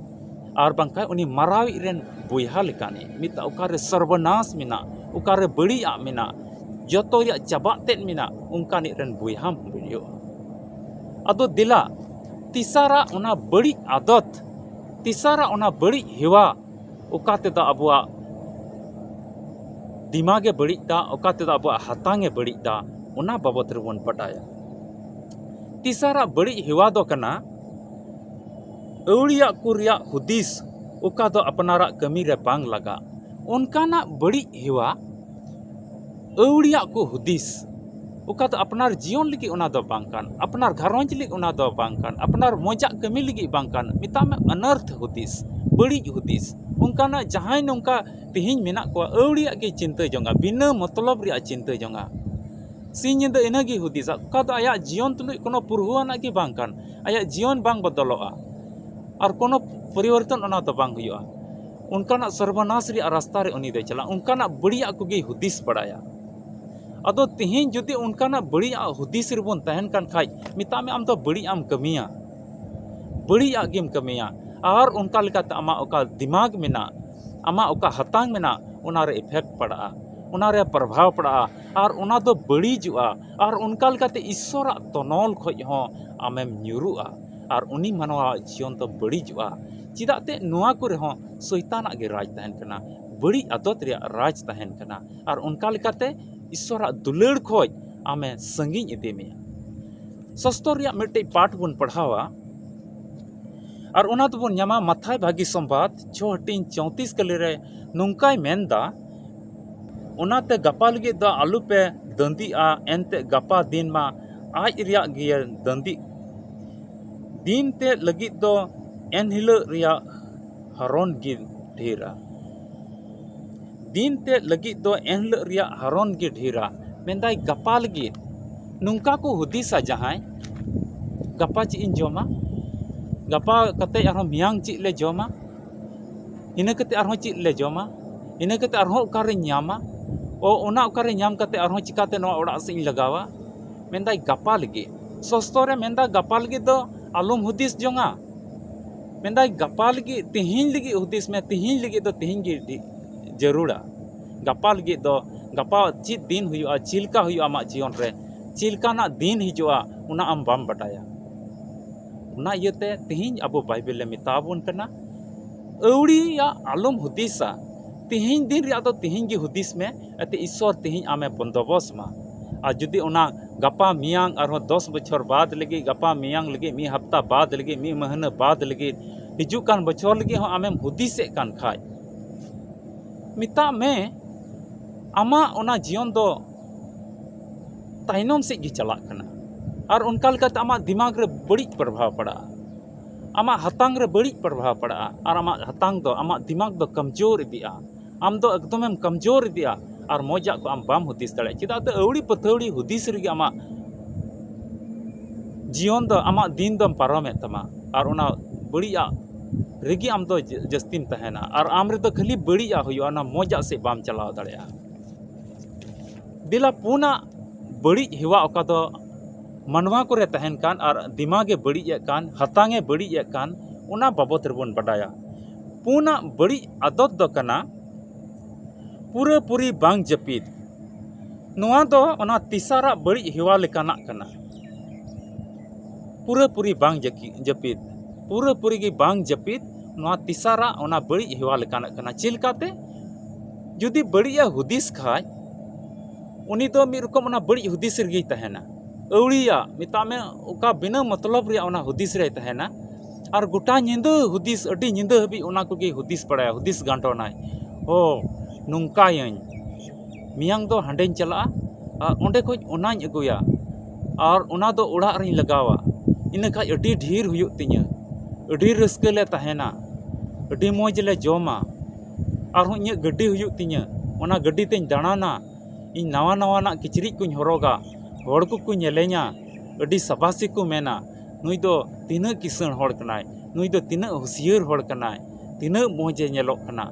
ᱟᱨ ᱵᱟᱝᱠᱷᱟᱱ ᱩᱱᱤ ᱢᱟᱨᱟᱣᱤᱡ ᱨᱮᱱ ᱵᱚᱭᱦᱟ ᱞᱮᱠᱟᱱᱤᱡ, ᱢᱤᱫ ᱚᱠᱟᱨᱮ ᱥᱚᱨᱵᱚᱱᱟᱥ ᱢᱮᱱᱟᱜ, ᱚᱠᱟᱨᱮ ᱵᱟᱹᱲᱤᱡᱟᱜ ᱢᱮᱱᱟᱜ, ᱡᱚᱛᱚ ᱨᱮᱭᱟᱜ ᱪᱟᱵᱟᱜ ᱛᱮᱫ ᱢᱮᱱᱟᱜ, ᱚᱱᱠᱟᱱᱤᱡ ᱨᱮᱱ ᱵᱚᱭᱦᱟᱢ ᱦᱩᱭᱩᱜᱼᱟ᱾ ᱟᱫᱚ ᱫᱮᱞᱟ, ᱛᱮᱥᱟᱨᱟᱜ ᱚᱱᱟ ᱵᱟᱹᱲᱤᱡ ᱟᱫᱚᱛ, ᱛᱮᱥᱟᱨᱟᱜ ᱚᱱᱟ ᱵᱟᱹᱲᱤᱡ ᱦᱮᱣᱟ, ᱚᱠᱟ ᱛᱮᱫᱚ ᱟᱵᱚᱣᱟᱜ ᱫᱤᱢᱟᱜᱮ ᱵᱟᱹᱲᱤᱡ ᱫᱟ, ᱚᱠᱟ ᱛᱮᱫᱚ ᱟᱵᱚᱣᱟᱜ ᱦᱟᱛᱟᱝ ᱮ ᱵᱟᱹᱲᱤᱡ ᱫᱟ, ᱚᱱᱟ ᱵᱟᱵᱚᱛ ᱨᱮᱵᱚᱱ ᱵᱟᱰᱟᱭᱟ᱾ ᱛᱮᱥᱟᱨᱟᱜ ᱵᱟᱹᱲᱤᱡ ᱦᱮᱣᱟ ᱫᱚ ᱠᱟᱱᱟ ᱟᱹᱣᱲᱤᱭᱟᱜ ᱠᱚ ᱨᱮᱭᱟᱜ ᱦᱩᱫᱤᱥ, ᱚᱠᱟ ᱫᱚ ᱟᱯᱱᱟᱨᱟᱜ ᱠᱟᱹᱢᱤ ᱨᱮ ᱵᱟᱝ ᱞᱟᱜᱟᱜ, ᱚᱱᱠᱟᱱᱟᱜ ᱵᱟᱹᱲᱤᱡ ᱦᱮᱣᱟ᱾ ᱟᱹᱣᱲᱤᱭᱟᱜ ᱠᱚ ᱦᱩᱫᱤᱥ, ᱚᱠᱟ ᱫᱚ ᱟᱯᱱᱟᱨ ᱡᱤᱭᱚᱱ ᱞᱟᱹᱜᱤᱫ ᱚᱱᱟ ᱫᱚ ᱵᱟᱝ ᱠᱟᱱ, ᱟᱯᱱᱟᱨ ᱜᱷᱟᱨᱚᱸᱡᱽ ᱞᱟᱹᱜᱤᱫ ᱚᱱᱟ ᱫᱚ ᱵᱟᱝ ᱠᱟᱱ, ᱟᱯᱱᱟᱨ ᱢᱚᱡᱟᱜ ᱠᱟᱹᱢᱤ ᱞᱟᱹᱜᱤᱫ ᱵᱟᱝ ᱠᱟᱱ, ᱢᱮᱛᱟᱜ ᱢᱮ ᱚᱱᱟᱨᱛᱷ ᱦᱩᱫᱤᱥ, ᱵᱟᱹᱲᱤᱡ ᱦᱩᱫᱤᱥ᱾ ᱚᱱᱠᱟᱱᱟᱜ ᱡᱟᱦᱟᱸᱭ ᱱᱚᱝᱠᱟ ᱛᱮᱦᱮᱧ ᱢᱮᱱᱟᱜ ᱠᱚᱣᱟ, ᱟᱹᱣᱲᱤᱭᱟᱜ ᱜᱮ ᱪᱤᱱᱛᱟᱹ ᱡᱚᱝᱟ, ᱵᱤᱱᱟᱹ ᱢᱚᱛᱞᱚᱵ ᱨᱮᱭᱟᱜ ᱪᱤᱱᱛᱟᱹ ᱡᱚᱝᱟ, ᱥᱤᱧ ᱧᱤᱫᱟᱹ ᱤᱱᱟᱹᱜᱮ ᱦᱩᱫᱤᱥᱟ, ᱚᱠᱟ ᱫᱚ ᱟᱭᱟᱜ ᱡᱤᱭᱚᱱ ᱛᱩᱞᱩᱡ ᱠᱳᱱᱳ ᱯᱩᱨᱦᱩᱣᱟᱱᱟᱜ ᱜᱮ ᱵᱟᱝ ᱠᱟᱱ, ᱟᱭᱟᱜ ᱡᱤᱭᱚᱱ ᱵᱟᱝ ᱵᱚᱫᱚᱞᱚᱜᱼᱟ, ᱟᱨ ᱠᱳᱱᱳ ᱯᱚᱨᱤᱵᱚᱨᱛᱚᱱ ᱚᱱᱟ ᱫᱚ ᱵᱟᱝ ᱦᱩᱭᱩᱜᱼᱟ᱾ ᱚᱱᱠᱟᱱᱟᱜ ᱥᱚᱨᱵᱚᱱᱟᱥ ᱨᱮᱭᱟᱜ ᱨᱟᱥᱛᱟ ᱨᱮ ᱩᱱᱤ ᱫᱚᱭ ᱪᱟᱞᱟᱜᱼᱟ, ᱚᱱᱠᱟᱱᱟᱜ ᱵᱟᱹᱲᱤᱡᱟᱜ ᱠᱚᱜᱮᱭ ᱦᱩᱫᱤᱥ ᱵᱟᱲᱟᱭᱟ᱾ ᱟᱫᱚ ᱛᱮᱦᱮᱧ ᱡᱩᱫᱤ ᱚᱱᱠᱟᱱᱟᱜ ᱵᱟᱹᱲᱤᱡᱟᱜ ᱦᱩᱫᱤᱥ ᱨᱮᱵᱚᱱ ᱛᱟᱦᱮᱱ ᱠᱟᱱ ᱠᱷᱟᱡ, ᱢᱮᱛᱟᱜ ᱢᱮ, ᱟᱢ ᱫᱚ ᱵᱟᱹᱲᱤᱡᱟᱜ ᱮᱢ ᱠᱟᱹᱢᱤᱭᱟ, ᱵᱟᱹᱲᱤᱡᱟᱜ ᱜᱮᱢ ᱠᱟᱹᱢᱤᱭᱟ᱾ ᱟᱨ ᱚᱱᱠᱟ ᱞᱮᱠᱟᱛᱮ ᱟᱢᱟᱜ ᱚᱠᱟ ᱫᱤᱢᱟᱜᱽ ᱢᱮᱱᱟᱜ, ᱟᱢᱟᱜ ᱚᱠᱟ ᱦᱟᱛᱟᱝ ᱢᱮᱱᱟᱜ, ᱚᱱᱟᱨᱮ ᱤᱯᱷᱮᱠᱴ ᱯᱟᱲᱟᱜᱼᱟ, ᱚᱱᱟᱨᱮ ᱯᱨᱚᱵᱷᱟᱵᱽ ᱯᱟᱲᱟᱜᱼᱟ, ᱟᱨ ᱚᱱᱟ ᱫᱚ ᱵᱟᱹᱲᱤᱡᱚᱜᱼᱟ᱾ ᱟᱨ ᱚᱱᱠᱟ ᱞᱮᱠᱟᱛᱮ ᱤᱥᱥᱚᱨᱟᱜ ᱛᱚᱱᱚᱞ ᱠᱷᱚᱡ ᱦᱚᱸ ᱟᱢᱮᱢ ᱧᱩᱨᱩᱜᱼᱟ, ᱟᱨ ᱩᱱᱤ ᱢᱟᱱᱣᱟᱣᱟᱜ ᱡᱤᱭᱚᱱ ᱫᱚ ᱵᱟᱹᱲᱤᱡᱚᱜᱼᱟ᱾ ᱪᱮᱫᱟᱜ ᱛᱮ ᱱᱚᱣᱟ ᱠᱚᱨᱮ ᱦᱚᱸ ᱥᱚᱭᱛᱟᱱᱟᱜ ᱜᱮ ᱨᱟᱡᱽ ᱛᱟᱦᱮᱱ ᱠᱟᱱᱟ, ᱵᱟᱹᱲᱤᱡ ᱟᱫᱚᱛ ᱨᱮᱭᱟᱜ ᱨᱟᱡᱽ ᱛᱟᱦᱮᱱ ᱠᱟᱱᱟ, ᱟᱨ ᱚᱱᱠᱟ ᱞᱮᱠᱟᱛᱮ ᱤᱥᱥᱚᱨᱟᱜ ᱫᱩᱞᱟᱹᱲ ᱠᱷᱚᱡ ᱟᱢᱮ ᱥᱟᱺᱜᱤᱧ ᱤᱫᱤ ᱢᱮᱭᱟ᱾ ᱥᱚᱥᱛᱚᱨ ᱨᱮᱭᱟᱜ ᱢᱤᱫᱴᱮᱡ ᱯᱟᱴ ᱵᱚᱱ ᱯᱟᱲᱦᱟᱣᱟ, ᱟᱨ ᱚᱱᱟ ᱫᱚᱵᱚᱱ ᱧᱟᱢᱟ ᱢᱟᱛᱷᱟᱭ ᱵᱷᱟᱹᱜᱤ ᱥᱚᱢᱵᱟᱫ ᱪᱷᱚ ᱦᱟᱹᱴᱤᱧ ᱪᱳᱭᱛᱨᱤᱥ ᱠᱟᱹᱞᱤ ᱨᱮ ᱱᱚᱝᱠᱟᱭ ᱢᱮᱱᱫᱟ, ᱚᱱᱟᱛᱮ ᱜᱟᱯᱟ ᱞᱟᱹᱜᱤᱫ ᱫᱚ ᱟᱞᱚᱯᱮ ᱫᱟᱹᱱᱫᱤᱜᱼᱟ, ᱮᱱᱛᱮ ᱜᱟᱯᱟ ᱫᱤᱱ ᱢᱟ ᱟᱡ ᱨᱮᱭᱟᱜ ᱜᱮ ᱫᱟᱹᱱᱫᱤᱜ᱾ ᱫᱤᱱ ᱛᱮᱫ ᱞᱟᱹᱜᱤᱫ ᱫᱚ ᱮᱱᱦᱤᱞᱳᱜ ᱨᱮᱭᱟᱜ ᱦᱟᱨᱚᱱ ᱜᱮ ᱰᱷᱮᱨᱟ᱾ ᱫᱤᱱ ᱛᱮᱫ ᱞᱟᱹᱜᱤᱫ ᱫᱚ ᱮᱱᱦᱤᱞᱳᱜ ᱨᱮᱭᱟᱜ ᱦᱟᱨᱚᱱ ᱜᱮ ᱰᱷᱮᱨᱟ᱾ ᱢᱮᱱᱫᱟᱭ ᱜᱟᱯᱟ ᱞᱟᱹᱜᱤᱫ᱾ ᱱᱚᱝᱠᱟ ᱠᱚ ᱦᱩᱫᱤᱥᱟ ᱡᱟᱦᱟᱸᱭ, ᱜᱟᱯᱟ ᱪᱮᱫ ᱤᱧ ᱡᱚᱢᱟ, ᱜᱟᱯᱟ ᱠᱟᱛᱮ ᱟᱨᱦᱚᱸ ᱢᱮᱭᱟᱝ ᱪᱮᱫ ᱞᱮ ᱡᱚᱢᱟ, ᱤᱱᱟᱹ ᱠᱟᱛᱮ ᱟᱨᱦᱚᱸ ᱪᱮᱫ ᱞᱮ ᱡᱚᱢᱟ, ᱤᱱᱟᱹ ᱠᱟᱛᱮ ᱟᱨᱦᱚᱸ ᱚᱠᱟᱨᱮᱧ ᱧᱟᱢᱟ, ᱚ, ᱚᱱᱟ ᱚᱠᱟᱨᱮ ᱧᱟᱢ ᱠᱟᱛᱮ ᱟᱨᱦᱚᱸ ᱪᱤᱠᱟᱛᱮ ᱱᱚᱣᱟ ᱚᱲᱟᱜ ᱥᱮᱫ ᱤᱧ ᱞᱟᱜᱟᱣᱟ? ᱢᱮᱱᱫᱟᱭ ᱜᱟᱯᱟ ᱞᱟᱹᱜᱤᱫ᱾ ᱥᱚᱥᱛᱚ ᱨᱮ ᱢᱮᱱᱫᱟ ᱜᱟᱯᱟ ᱞᱟᱹᱜᱤᱫ ᱫᱚ ᱟᱞᱚᱢ ᱦᱩᱫᱤᱥ ᱡᱚᱝᱟ᱾ ᱢᱮᱱᱫᱟᱭ ᱜᱟᱯᱟ ᱞᱟᱹᱜᱤᱫ, ᱛᱤᱦᱤᱧ ᱞᱟᱹᱜᱤᱫ ᱦᱩᱫᱤᱥ ᱢᱮ, ᱛᱤᱦᱤᱧ ᱞᱟᱹᱜᱤᱫ ᱫᱚ ᱛᱤᱦᱤᱧ ᱜᱮ ᱰᱷᱤ-, ᱡᱟᱹᱨᱩᱲᱟ᱾ ᱜᱟᱯᱟ ᱞᱟᱹᱜᱤᱫ ᱫᱚ, ᱜᱟᱯᱟ ᱪᱮᱫ ᱫᱤᱱ ᱦᱩᱭᱩᱜᱼᱟ, ᱪᱮᱫ ᱞᱮᱠᱟ ᱦᱩᱭᱩᱜᱼᱟ ᱟᱢᱟᱜ ᱡᱤᱭᱚᱱ ᱨᱮ, ᱪᱮᱫ ᱞᱮᱠᱟᱱᱟᱜ ᱫᱤᱱ ᱦᱤᱡᱩᱜᱼᱟ, ᱚᱱᱟ ᱟᱢ ᱵᱟᱢ ᱵᱟᱰᱟᱭᱟ᱾ ᱚᱱᱟ ᱤᱭᱟᱹᱛᱮ ᱛᱤᱦᱤᱧ ᱟᱵᱚ ᱵᱟᱭᱵᱮᱞ ᱮ ᱢᱮᱛᱟ ᱵᱚᱱ ᱠᱟᱱᱟ, ᱟᱹᱣᱲᱤᱭᱟᱜ ᱟᱞᱚᱢ ᱦᱩᱫᱤᱥᱟ᱾ ᱛᱤᱦᱤᱧ ᱫᱤᱱ ᱨᱮᱭᱟᱜ ᱫᱚ ᱛᱤᱦᱤᱧ ᱜᱮ ᱦᱩᱫᱤᱥ ᱢᱮ, ᱡᱟᱛᱮ ᱤᱥᱥᱚᱨ ᱛᱤᱦᱤᱧ ᱟᱢᱮ ᱵᱚᱱᱫᱚᱵᱚᱥ ᱢᱟ᱾ ᱟᱨ ᱡᱩᱫᱤ ᱚᱱᱟ ᱜᱟᱯᱟ ᱢᱮᱭᱟᱝ ᱟᱨᱦᱚᱸ ᱫᱚᱥ ᱵᱚᱪᱷᱚᱨ ᱵᱟᱫ ᱞᱟᱹᱜᱤᱫ, ᱜᱟᱯᱟ ᱢᱮᱭᱟᱝ ᱞᱟᱹᱜᱤᱫ, ᱢᱤᱫ ᱦᱟᱯᱛᱟ ᱵᱟᱫ ᱞᱟᱹᱜᱤᱫ, ᱢᱤᱫ ᱢᱟᱹᱦᱱᱟᱹ ᱵᱟᱫ ᱞᱟᱹᱜᱤᱫ, ᱦᱤᱡᱩᱜ ᱠᱟᱱ ᱵᱚᱪᱷᱚᱨ ᱞᱟᱹᱜᱤᱫ ᱦᱚᱸ ᱟᱢᱮᱢ ᱦᱩᱫᱤᱥᱮᱫ ᱠᱟᱱ ᱠᱷᱟᱡ, ᱢᱮᱛᱟᱜ ᱢᱮ, ᱟᱢᱟᱜ ᱚᱱᱟ ᱡᱤᱭᱚᱱ ᱫᱚ ᱛᱟᱭᱱᱚᱢ ᱥᱮᱫ ᱜᱮ ᱪᱟᱞᱟᱜ ᱠᱟᱱᱟ᱾ ᱟᱨ ᱚᱱᱠᱟ ᱞᱮᱠᱟᱛᱮ ᱟᱢᱟᱜ ᱫᱤᱢᱟᱜᱽ ᱨᱮ ᱵᱟᱹᱲᱤᱡ ᱯᱨᱚᱵᱷᱟᱵᱽ ᱯᱟᱲᱟᱜᱼᱟ, ᱟᱢᱟᱜ ᱦᱟᱛᱟᱝ ᱨᱮ ᱵᱟᱹᱲᱤᱡ ᱯᱨᱚᱵᱷᱟᱵᱽ ᱯᱟᱲᱟᱜᱼᱟ, ᱟᱨ ᱟᱢᱟᱜ ᱦᱟᱛᱟᱝ ᱫᱚ, ᱟᱢᱟᱜ ᱫᱤᱢᱟᱜᱽ ᱫᱚ ᱠᱚᱢᱡᱳᱨ ᱤᱫᱤᱜᱼᱟ᱾ ᱟᱢ ᱫᱚ ᱮᱠᱫᱚᱢᱮᱢ ᱠᱚᱢᱡᱳᱨ ᱤᱫᱤᱜᱼᱟ, ᱟᱨ ᱢᱚᱡᱟᱜ ᱠᱚ ᱟᱢ ᱵᱟᱢ ᱦᱩᱫᱤᱥ ᱫᱟᱲᱮᱭᱟᱜᱼᱟ᱾ ᱪᱮᱫᱟᱜ ᱥᱮ ᱟᱹᱣᱲᱤ ᱯᱟᱹᱛᱷᱟᱹᱣᱲᱤ ᱦᱩᱫᱤᱥ ᱨᱮᱜᱮ ᱟᱢᱟᱜ ᱡᱤᱭᱚᱱ ᱫᱚ, ᱟᱢᱟᱜ ᱫᱤᱱ ᱫᱚᱢ ᱯᱟᱨᱚᱢᱮᱫ ᱛᱟᱢᱟ, ᱟᱨ ᱚᱱᱟ ᱵᱟᱹᱲᱤᱡᱟᱜ ᱨᱮᱜᱮ ᱟᱢ ᱫᱚ ᱡᱟᱹᱥᱛᱤᱢ ᱛᱟᱦᱮᱱᱟ, ᱟᱨ ᱟᱢ ᱨᱮᱫᱚ ᱠᱷᱟᱹᱞᱤ ᱵᱟᱹᱲᱤᱡᱟᱜ ᱦᱩᱭᱩᱜᱼᱟ, ᱚᱱᱟ ᱢᱚᱡᱟᱜ ᱥᱮᱫ ᱵᱟᱢ ᱪᱟᱞᱟᱣ ᱫᱟᱲᱮᱭᱟᱜᱼᱟ᱾ ᱫᱮᱞᱟ, ᱯᱩᱱᱟᱜ ᱵᱟᱹᱲᱤᱡ ᱦᱮᱣᱟ ᱚᱠᱟ ᱫᱚ ᱢᱟᱱᱣᱟ ᱠᱚᱨᱮ ᱛᱟᱦᱮᱱ ᱠᱟᱱ ᱟᱨ ᱫᱤᱢᱟᱜᱽ ᱮ ᱵᱟᱹᱲᱤᱡ ᱮᱫ ᱠᱟᱱ, ᱦᱟᱛᱟᱝ ᱮ ᱵᱟᱹᱲᱤᱡ ᱮᱫ ᱠᱟᱱ, ᱚᱱᱟ ᱵᱟᱵᱚᱛ ᱨᱮᱵᱚᱱ ᱵᱟᱰᱟᱭᱟ᱾ ᱯᱩᱱᱟᱜ ᱵᱟᱹᱲᱤᱡ ᱟᱫᱚᱛ ᱫᱚ ᱠᱟᱱᱟ ᱯᱩᱨᱟᱹᱯᱩᱨᱤ ᱵᱟᱝ ᱡᱟᱹᱯᱤᱫ᱾ ᱱᱚᱣᱟ ᱫᱚ ᱚᱱᱟ ᱛᱮᱥᱟᱨᱟᱜ ᱵᱟᱹᱲᱤᱡ ᱦᱮᱣᱟ ᱞᱮᱠᱟᱱᱟᱜ ᱠᱟᱱᱟ᱾ ᱯᱩᱨᱟᱹᱯᱩᱨᱤ ᱵᱟᱝ ᱡᱟᱹᱠᱤ-, ᱡᱟᱹᱯᱤᱫ, ᱯᱩᱨᱟᱹᱯᱩᱨᱤ ᱜᱮ ᱵᱟᱝ ᱡᱟᱹᱯᱤᱫ, ᱱᱚᱣᱟ ᱛᱮᱥᱟᱨᱟᱜ ᱚᱱᱟ ᱵᱟᱹᱲᱤᱡ ᱦᱮᱣᱟ ᱞᱮᱠᱟᱱᱟᱜ ᱠᱟᱱᱟ᱾ ᱪᱮᱫ ᱞᱮᱠᱟᱛᱮ? ᱡᱩᱫᱤ ᱵᱟᱹᱲᱤᱡ ᱮ ᱦᱩᱫᱤᱥ ᱠᱷᱟᱡ, ᱩᱱᱤ ᱫᱚ ᱢᱤᱫ ᱨᱚᱠᱚᱢ ᱚᱱᱟ ᱵᱟᱹᱲᱤᱡ ᱦᱩᱫᱤᱥ ᱨᱮᱜᱮᱭ ᱛᱟᱦᱮᱱᱟ᱾ ᱟᱹᱣᱲᱤᱭᱟᱜ, ᱢᱮᱛᱟᱜ ᱢᱮ, ᱚᱠᱟ ᱵᱤᱱᱟᱹ ᱢᱚᱛᱞᱚᱵ ᱨᱮᱭᱟᱜ ᱚᱱᱟ ᱦᱩᱫᱤᱥ ᱨᱮᱭ ᱛᱟᱦᱮᱱᱟ᱾ ᱟᱨ ᱜᱚᱴᱟ ᱧᱤᱫᱟᱹ ᱦᱩᱫᱤᱥ, ᱟᱹᱰᱤ ᱧᱤᱫᱟᱹ ᱦᱟᱹᱵᱤᱡ ᱚᱱᱟ ᱠᱚᱜᱮ ᱦᱩᱫᱤᱥ ᱵᱟᱲᱟᱭᱟ, ᱦᱩᱫᱤᱥ ᱜᱟᱸᱰᱚᱱᱟᱭ, ᱦᱚ, ᱱᱚᱝᱠᱟᱭᱟᱹᱧ, ᱢᱮᱭᱟᱝ ᱫᱚ ᱦᱟᱸᱰᱮᱧ ᱪᱟᱞᱟᱜᱼᱟ, ᱟᱨ ᱚᱸᱰᱮ ᱠᱷᱚᱱ ᱚᱱᱟᱧ ᱟᱹᱜᱩᱭᱟ ᱟᱨ ᱚᱱᱟ ᱫᱚ ᱚᱲᱟᱜ ᱨᱤᱧ ᱞᱟᱜᱟᱣᱟ᱾ ᱤᱱᱟᱹ ᱠᱷᱟᱱ ᱟᱹᱰᱤ ᱰᱷᱮᱨ ᱦᱩᱭᱩᱜ ᱛᱤᱧᱟᱹ, ᱟᱹᱰᱤ ᱨᱟᱹᱥᱠᱟᱹ ᱞᱮ ᱛᱟᱦᱮᱱᱟ, ᱟᱹᱰᱤ ᱢᱚᱡᱽ ᱞᱮ ᱡᱚᱢᱟ᱾ ᱟᱨᱦᱚᱸ ᱤᱧᱟᱹᱜ ᱜᱟᱹᱰᱤ ᱦᱩᱭᱩᱜ ᱛᱤᱧᱟᱹ, ᱚᱱᱟ ᱜᱟᱹᱰᱤ ᱛᱮᱧ ᱫᱟᱬᱟᱱᱟ᱾ ᱤᱧ ᱱᱟᱣᱟ ᱱᱟᱣᱟᱱᱟᱜ ᱠᱤᱪᱨᱤᱡ ᱠᱚᱧ ᱦᱚᱨᱚᱜᱟ, ᱦᱚᱲ ᱠᱚᱠᱚ ᱧᱮᱞᱮᱧᱟ, ᱟᱹᱰᱤ ᱥᱟᱵᱟᱥᱤ ᱠᱚ ᱢᱮᱱᱟ, "ᱱᱩᱭ ᱫᱚ ᱛᱤᱱᱟᱹᱜ ᱠᱤᱥᱟᱹᱬ ᱦᱚᱲ ᱠᱟᱱᱟᱭ, ᱱᱩᱭ ᱫᱚ ᱛᱤᱱᱟᱹᱜ ᱦᱩᱥᱭᱟᱹᱨ ᱦᱚᱲ ᱠᱟᱱᱟᱭ, ᱛᱤᱱᱟᱹᱜ ᱢᱚᱡᱽ ᱮ ᱧᱮᱞᱚᱜ ᱠᱟᱱᱟ᱾"